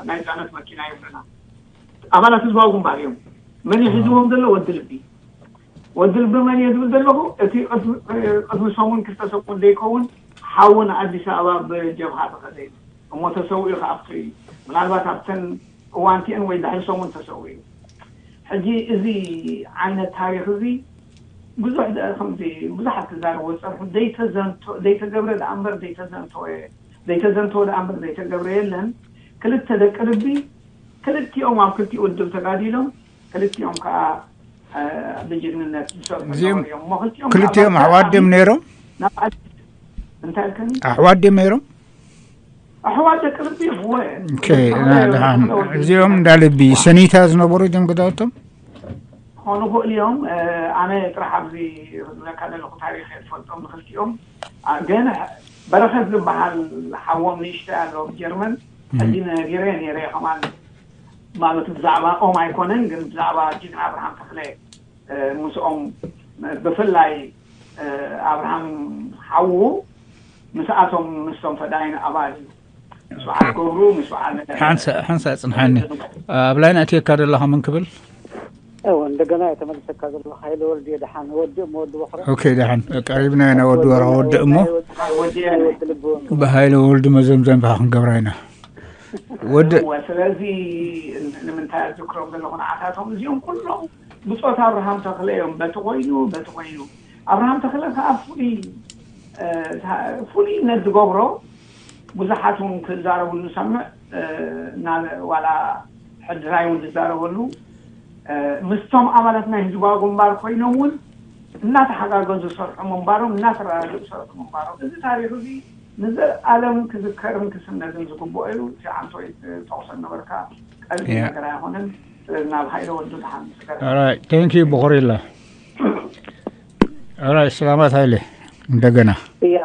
ናይ ፅዕነት መኪና ይብሉና። ኣባላት ህዝባዊ ግንባር እዮም። መን እዩ ሒዝዎም ዘሎ? ወዲ ልቢ። ወዲ ልቢ መን እየ ዝብል ዘለኹ፣ እቲ ቅድሚ ሰሙን ክልተ ሰሙን ዘይከውን ሓውን ኣዲስ ኣበባ ብጀብሃ ተኸደ እዩ እሞ ተሰዊኡ ከኣፍቱ እዩ። ምናልባት ኣብተን እዋንቲአን ወይ ድሕሪ ሰሙን ተሰዊኡ። ሕጂ እዚ ዓይነት ታሪኽ እዚ ብዙሕ ከምዚ ብዙሓት ክዛረቦ ዝፀንሑ ዘይተገብረ ደኣ እምበር ዘይተዘንተወ ደኣ እምበር ዘይተገብረ የለን። ክልተ ደቂ ልቢ ክልቲኦም ኣብ ክልቲኡ ውድብ ተጋዲሎም ክልቲኦም ከዓ ብጅግንነት ዝሰርሑ እዚኦም ነበሩ እዮም። እሞ ክልቲኦም ክልቲኦም ኣሕዋት ድዮም ነይሮም? እንታይ ኣልከኒ? ኣሕዋት ድዮም ነይሮም? ኣሕዋት ደቂ ልቢ እወ። እዚኦም እንዳ ልቢ ሰኒታ ዝነበሩ እዮም ገዛውቶም? ክኾኑ ይኽእሉ እዮም። ኣነ ጥራሕ ኣብዚ ዝብለካ ዘለኹ ታሪኽ እየ ዝፈልጦም ንክልቲኦም። ግን በረኸት ዝበሃል ሓዎም ንእሽተይ ኣሎ ጀርመን። ሕጂ ነጊረ ነይረ ከማን ማለት ብዛዕባ ኦም ኣይኮነን ግን ብዛዕባ ጅግና ኣብርሃም ተኽለ ምስኦም ብፍላይ ኣብርሃም ሓዉ ምስኣቶም ምስቶም ፈዳይን ኣባል እዩ። ምስ በዓል ገብሩ ምስ በዓል ሓንሳ ሓንሳ ጽንሓኒ ኣብ ላይን ኣትየካ ዘለኻ ምን ክብል እወ እንደገና እየ ተመልሰካ ዘለኹ። ሃይለ ወልድ እየ። ደሓን ወዲ እሞ ወዲ በኽረ። ኦኬ ደሓን ቀሪብና ኢና። ወዲ በኽረ ወዲ እሞ ወዲ ልቢ ብሃይለ ወልድ መዘምዘምታ ክንገብራ ኢና። ወዲ እወ ስለዚ ንምንታይ ዝክሮም ዘለኹ ንዓታቶም እዚኦም ኩሎም ብፆት ኣብርሃም ተኽለ እዮም። በቲ ኮይኑ በቲ ኮይኑ ኣብርሃም ተኽለ ከዓ ፍሉይ ፍሉይነት ዝገብሮ ብዙሓት እውን ክዛረብሉ ንሰምዕ። ዋላ ሕድራይ እውን ዝዛረበሉ ምስቶም ኣባላት ናይ ህዝባዊ ግንባር ኮይኖም እውን እናተሓጋገዙ ዝሰርሑ ምንባሮም እናተረዳድኡ ዝሰርሑ ምንባሮም እዚ ታሪኽ እዚ ንዘለኣለም ክዝከርን ክስነድን ዝግብኦ እዩ። እቲ ዓንቶ ጠቕሶ ነበርካ ቀሊል ነገር ኣይኮነን። ስለዚ ናብ ሃይለ ወልዱ ደሓን ምስገር። Alright, thank you ብኾሪላ። Alright, ሰላማት ሃይለ እንደገና። እያ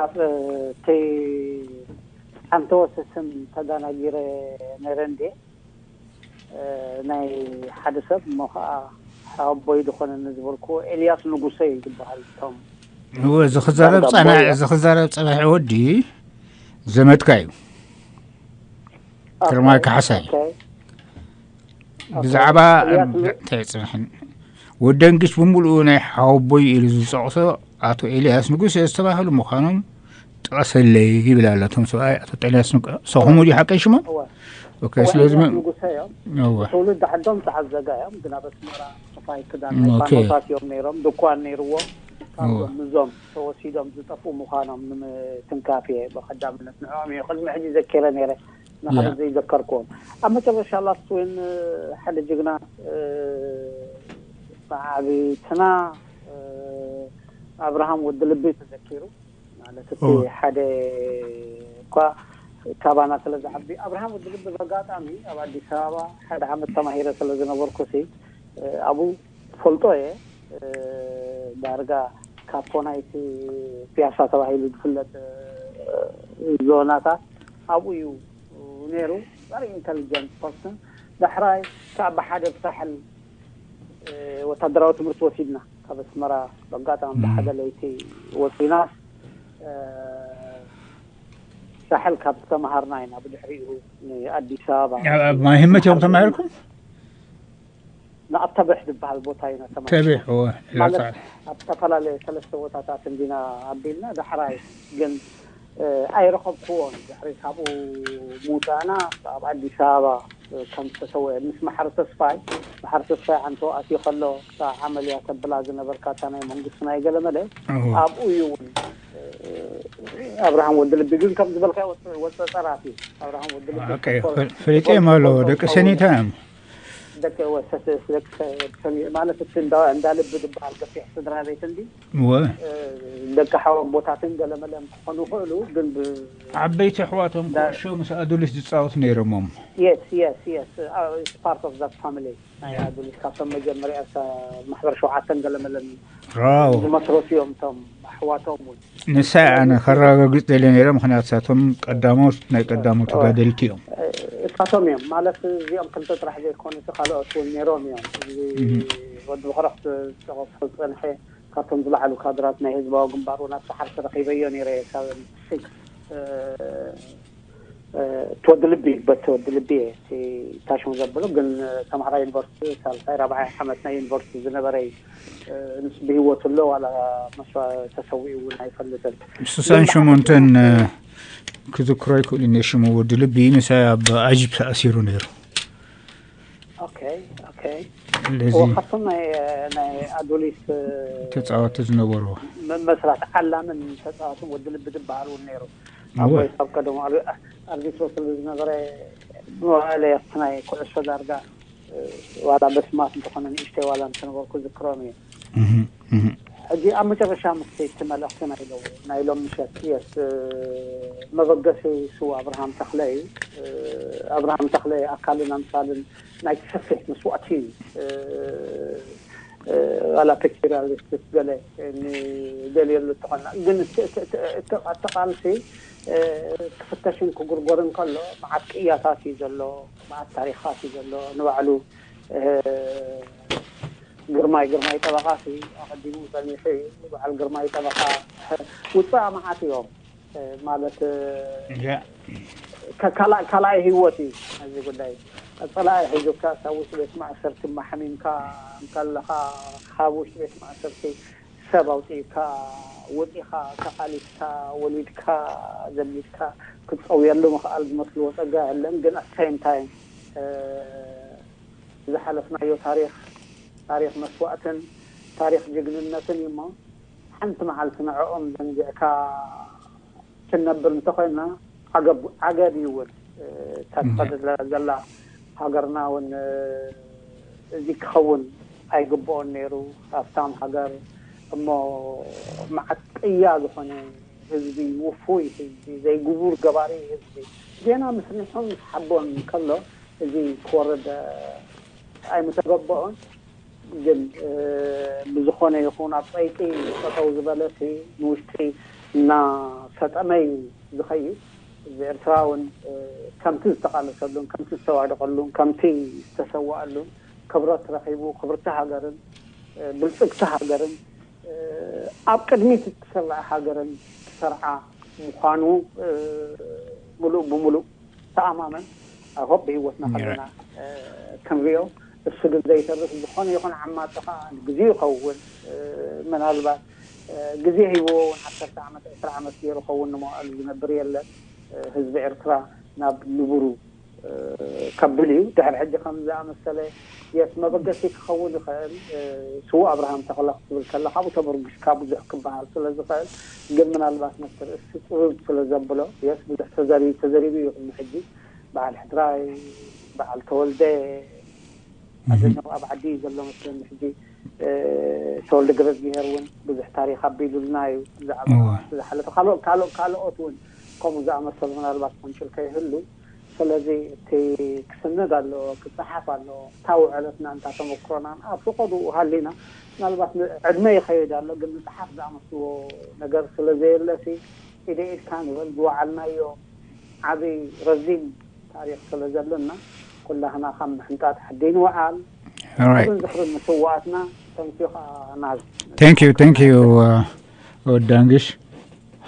እቲ ሓንተ ወስስም ተዳናጊረ ነረ እንዴ ናይ ሓደ ሰብ እሞ ከዓ ሓቦይ ዝኾነኒ ዝበልኩዎ ኤልያስ ንጉሰ እዩ ዝበሃል። እቶም እወ ዝኽዛረብ ዳቦ ጸናሒ እያ። ዝኽዛረብ ጸናሒ ወዲ ዘመድካ እዩ። ግርማይ ካሕሳይ። ኦኬ። ብዛዕባ ኤልያስ ን- እንታይ ጽንሕን ወደንግሽ ብምሉኡ ናይ ሓወቦይ ኢሉ ዝጸቕሶ ኣቶ ኤልያስ ንጉስ ዝተባህሉ ምዃኖም ጥቐሰለይ ይብል ኣሎ። እቶም ሰብኣይ ኣቶ ኤልያስ ንጉ- ሰኹሙ ድዩ ሓቀይ ሽሞም? እወ። ኦኬ፣ እወ፣ ስለዚ ኤልያስ መ- ንጉሰ እዮም። እወ። ትውልዲ ዓዶም ጸዓዘጋ እዮም፣ ግን ኣብ ኣስመራ ክፋይ ክዳን ናይ ኦኬ። ፋኖታት እዮም ነይሮም፣ ድኳን ነይርዎም። ካብዞም እወ። ምዞም ተወሲዶም ዝጠፍኡ ምዃኖም ንምትንካፍ እየ ብቐዳምነት ንዕኦም እየ ቅድሚ ሕጂ ዘኪረ ነይረ። ንሓደ ያ። ዘይዘከርክዎም ኣብ መጨረሻ ላስት ዊን ሓደ ጅግና ብዓብትና ኣብርሃም ወዲ ልቢ ተዘኪሩ ማለት እቲ ኦ። ሓደ እኳ ካባና ስለ ዝዓቢ ኣብርሃም ወዲ ልቢ በጋጣሚ ኣብ ኣዲስ ኣበባ ሓደ ዓመት ተማሂረ ስለ ዝነበርኩ ሲ ኣብኡ ፈልጦ እየ ዳርጋ ካፖ ናይቲ ፒያሳ ተባሂሉ ዝፍለጥ ዞናታት ኣብኡ እዩ ነይሩ። ቨሪ ኢንተሊጀንት ፐርሰን። ዳሕራይ ካብ ብሓደ ብሳሕል ወታደራዊ ትምህርቲ ወሲድና ካብ ኣስመራ በጋጣሚ ብሓደ ለይቲ ወፂና ሳሕል ካብ ዝተምሃርና ኢና ብድሕሪኡ ንኣዲስ ኣበባ ኣብ ማይ ህመት እዮም ተማሂርኩም? ንኣብ ተብሕ ዝበሃል ቦታ ኢና ተማሂርና። ተብሕ እወ፣ ማለት ላጻ። ኣብ ዝተፈላለየ ሰለስተ ቦታታት እንዲና ኣቢልና ዳሕራይ ግን ኣይረኸብክዎን። ድሕሪ ካብኡ ምውፃእና ኣብ ኣዲስ ኣበባ ከም ዝተሰወ ምስ መሓሪ ተስፋይ፣ መሓሪ ተስፋይ ዓንቶ ኣትዩ ከሎ፣ እታ ዓመልያ ተብላ ዝነበርካ፣ እታ ናይ መንግስቲ ናይ ገለመለ፣ ኣብኡ እዩ እውን ኣብርሃም ወዲ ልቢ። ግን ከም ዝበልካ ወፀ ፀራት እዩ። ኣብርሃም ወዲ ልቢ ፈሊጠ ማለት ደቂ ሰኒታ እዮም። ደቂ ወሰስ ደቂ ሰኒ ማለት እቲ እንዳ ልቢ ዝበሃል ገፊሕ ስድራ ቤት እንዲ፣ ደቂ ሓወቦታትን ገለመለን ክኾኑ ይኽእሉ። ግን ዓበይቲ ኣሕዋቶም ኩዕሾ ምስ ኣዱሊስ ዝፃወት ነይሮሞም። Yes, yes, yes. It's part of that family. ናይ ኣዱሊስ ካብቶም መጀመርያ ማሕበር ሸውዓተን ገለመለን ዝመስረቱ እዮም። እቶም ኣሕዋቶም እውን ንሳ ኣነ ከረጋግፅ ደልየ ነይረ። ምክንያቱ እሳቶም ቀዳሞት ናይ ቀዳሞት ተጋደልቲ እዮም። እሳቶም እዮም ማለት እዚኦም ክልተ ጥራሕ ዘይኮኑ እቲ ካልኦት እውን ነይሮም እዮም። እዚ ወዲ ብክረክት ዝጠቐሶ ዝፀንሐ ካብቶም ዝለዓሉ ካድራት ናይ ህዝባዊ ግንባር እውን ኣብቲ ሓርሲ ረኺበዮ ነይረ። ካብ ሲክስ ትወዲ ልቢ በት ትወዲ ልቢ እየ እቲ ታሽሙ ዘብሎ ግን ተምሃራይ ዩኒቨርሲቲ ሳልሳይ ራብዓይ ዓመት ናይ ዩኒቨርሲቲ ዝነበረ እዩ። ንሱ ብህይወት ኣሎ ዋላ መስዋ ተሰዊኡ እውን ኣይፈልጥን። ስሳን ሸሞንተን ክዝክሮ ኣይክእልን እየ ሽሙ። ወዲ ልቢ ምሳይ ኣብ ኣጅብ ተኣሲሩ ነይሩ። ኦኬ ኦኬ። ለዚ ካብቶም ናይ ናይ ኣዶሊስ ተጻወቲ ዝነበሩ መስራት ዓላምን ተጻወትን ወዲ ልቢ ዝበሃል እውን ነይሩ። ኣቦይ ካብ ቀደሙ ኣርቢትሮ ስለ ዝነበረ መዋእለ ናይ ኩዕሶ ዳርጋ ዋላ በስማት እንተኾነ ንእሽተይ ዋላ እንተነበርኩ ዝክሮም እዩ። ሕጂ ኣብ መጨረሻ ምስቲ እቲ መልእኽቲ ናይ ሎ ናይ ሎም ምሸት የስ መበገሲ ስው ኣብርሃም ተኽለ እዩ። ኣብርሃም ተኽለ ኣካልን ኣምሳልን ናይ ሰፊሕ መስዋእቲ እዩ። ዋላ ፒክቸራሊስት ገለ ንደልየሉ እንተኾና ግን እቲ ቃልሲ ክፍተሽን ክጉርጎርን ከሎ መዓት ቅያታት እዩ ዘሎ፣ መዓት ታሪኻት እዩ ዘሎ። ንባዕሉ ግርማይ ግርማይ ጠበቓ ሲ ኣቐዲሙ ጸኒሑ እዩ። በዓል ግርማይ ጠበቓ ውፅኣ መዓት እዮም ማለት ካልኣይ ህይወት እዩ። እዚ ጉዳይ ጸላኢ ሒዙካ ካብ ውሽጢ ቤት ማእሰርቲ ማሕሚምካ እንከለኻ ካብ ውሽጢ ቤት ማእሰርቲ ሰብ ኣውፅእካ ወፂኻ ተቓሊስካ ወሊድካ ዘሚድካ ክትፀውየሉ ምኽኣል ዝመስልዎ ፀጋ የለን። ግን ኣት ሴም ታይም ዝሓለፍናዮ ታሪክ ታሪክ መስዋእትን ታሪክ ጅግንነትን እዩ እሞ ሓንቲ መዓልቲ ንዕኦም ዘንጊዕካ ክንነብር እንተኮይና ዓገብ እዩ እውን እታ ትኸድ ዘላ ሃገርና እውን እዚ ክኸውን ኣይግብኦን ነይሩ። ሃፍታም ሃገር እሞ መዓት ቅያ ዝኾነ ህዝቢ፣ ውፉይ ህዝቢ፣ ዘይግቡር ገባሪ ህዝቢ ዜና ምስንሖም ምስ ሓቦን ከሎ እዚ ክወርድ ኣይምተገበኦን። ግን ብዝኾነ ይኹን ኣብ ፀይቂ ጠጠው ዝበለሲ ንውሽጢ እና ሰጠመይ ዝኸይድ ህዝቢ ኤርትራ እውን ከምቲ ዝተቓለሰሉን ከምቲ ዝተዋደቐሉን ከምቲ ዝተሰዋኣሉን ክብረት ረኺቡ ክብርቲ ሃገርን ብልፅግቲ ሃገርን ኣብ ቅድሚት እትስራዕ ሃገርን ትሰርዓ ምዃኑ ምሉእ ብምሉእ ተኣማመን። ኣብ ሆፕ ብህይወትና ከለና ክንሪኦ እሱ ግን ዘይተርፍ ዝኾነ ይኹን ዓማፂ ከዓ ግዜ ይኸውን ምናልባት ግዜ ሂብዎ እውን ዓሰርተ ዓመት ዕስራ ዓመት ገይሩ ኸውን ንመዋእሉ ዝነብር የለን። ህዝቢ ኤርትራ ናብ ንቡሩ ከብል እዩ። ድሕሪ ሕጂ ከም ዝኣመሰለ የስ መበገሲ ክኸውን ይኽእል። ስዉእ ኣብርሃም ተኽለ ክትብል ከለካ ብኡ ተበርጒስካ ብዙሕ ክበሃል ስለ ዝኽእል ግን ምናልባት ነቲ ርእሲ ፅብብ ስለ ዘብሎ የስ ብዙሕ ተዘሪቡ ተዘሪቡ እዩ ቅድሚ ሕጂ በዓል ሕድራይ በዓል ተወልደ ኣደነው ኣብ ዓዲ እዩ ዘሎ መስለኒ ሕጂ ተወልደ ገብረዝግሄር እውን ብዙሕ ታሪክ ኣቢሉልና እዩ ብዛዕባ ዝሓለፈ ካልኦት ካልኦት ካልኦት እውን ከምኡ ዝኣመሰሉ ምናልባት ቆንጭል ከይህሉ ስለዚ እቲ ክስነድ ኣለዎ ክፀሓፍ ኣለዎ እታ ውዕለትና እንታ ተመክሮና ኣብ ፍቀዱ ሃሊና ምናልባት ዕድመ ይኸይድ ኣሎ ግን ምፅሓፍ ዝኣመስልዎ ነገር ስለ ዘየለሲ ኢደ ኢድካ ንበል ዝወዓልናዮ ዓብይ ረዚን ታሪክ ስለ ዘለና ኩላህና ካብ ምሕንጣጥ ዓዲ ንወዓል። ክብርን ዝኽርን ንስዋኣትና። Thank you ከዓ ናዝ። Thank you, thank you. ወዳንግሽ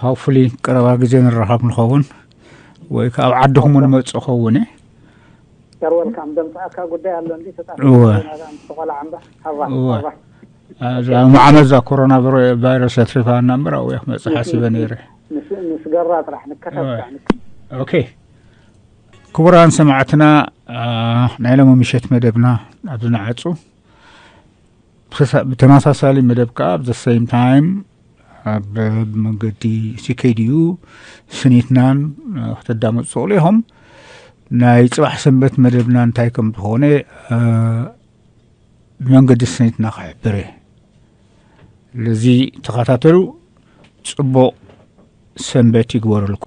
ሃውፉሊ ቀረባ ግዜ ንራኸብ ንኸውን ወይ ከዓ ኣብ ዓድኹም ንመፅእ ኸውን እ You're welcome። ደምፃእካ ጉዳይ ኣሎ እንዲ ተጣፊ እወ። ተቆላዓ እምበር ሃባ እወ። ሃባ እዛ መዓመት እዛ ኮሮና ቫይረ- ቫይረስ ኣትሪፋና እምበር ኣብኡ ክመፅእ ሓሲበ ነይረ። ምስ ምስ ገራ ጥራሕ ንከታተል። ኦኬ። ክቡራን ሰማዕትና፣ ናይ ሎሚ ምሸት መደብና ኣብዚ ንዓጹ። ብተመሳሳሊ መደብ ከዓ ኣብ the same time ኣብ ብመንገዲ C K D U ስኒትናን ከተዳመፁ ትኽእሉ ኢኹም። ናይ ፅባሕ ሰንበት መደብና እንታይ ከም ዝኾነ ብመንገዲ ስኒትና ክሕብር እየ። ስለዚ ተኸታተሉ። ፅቡቕ ሰንበት ይግበረልኩም።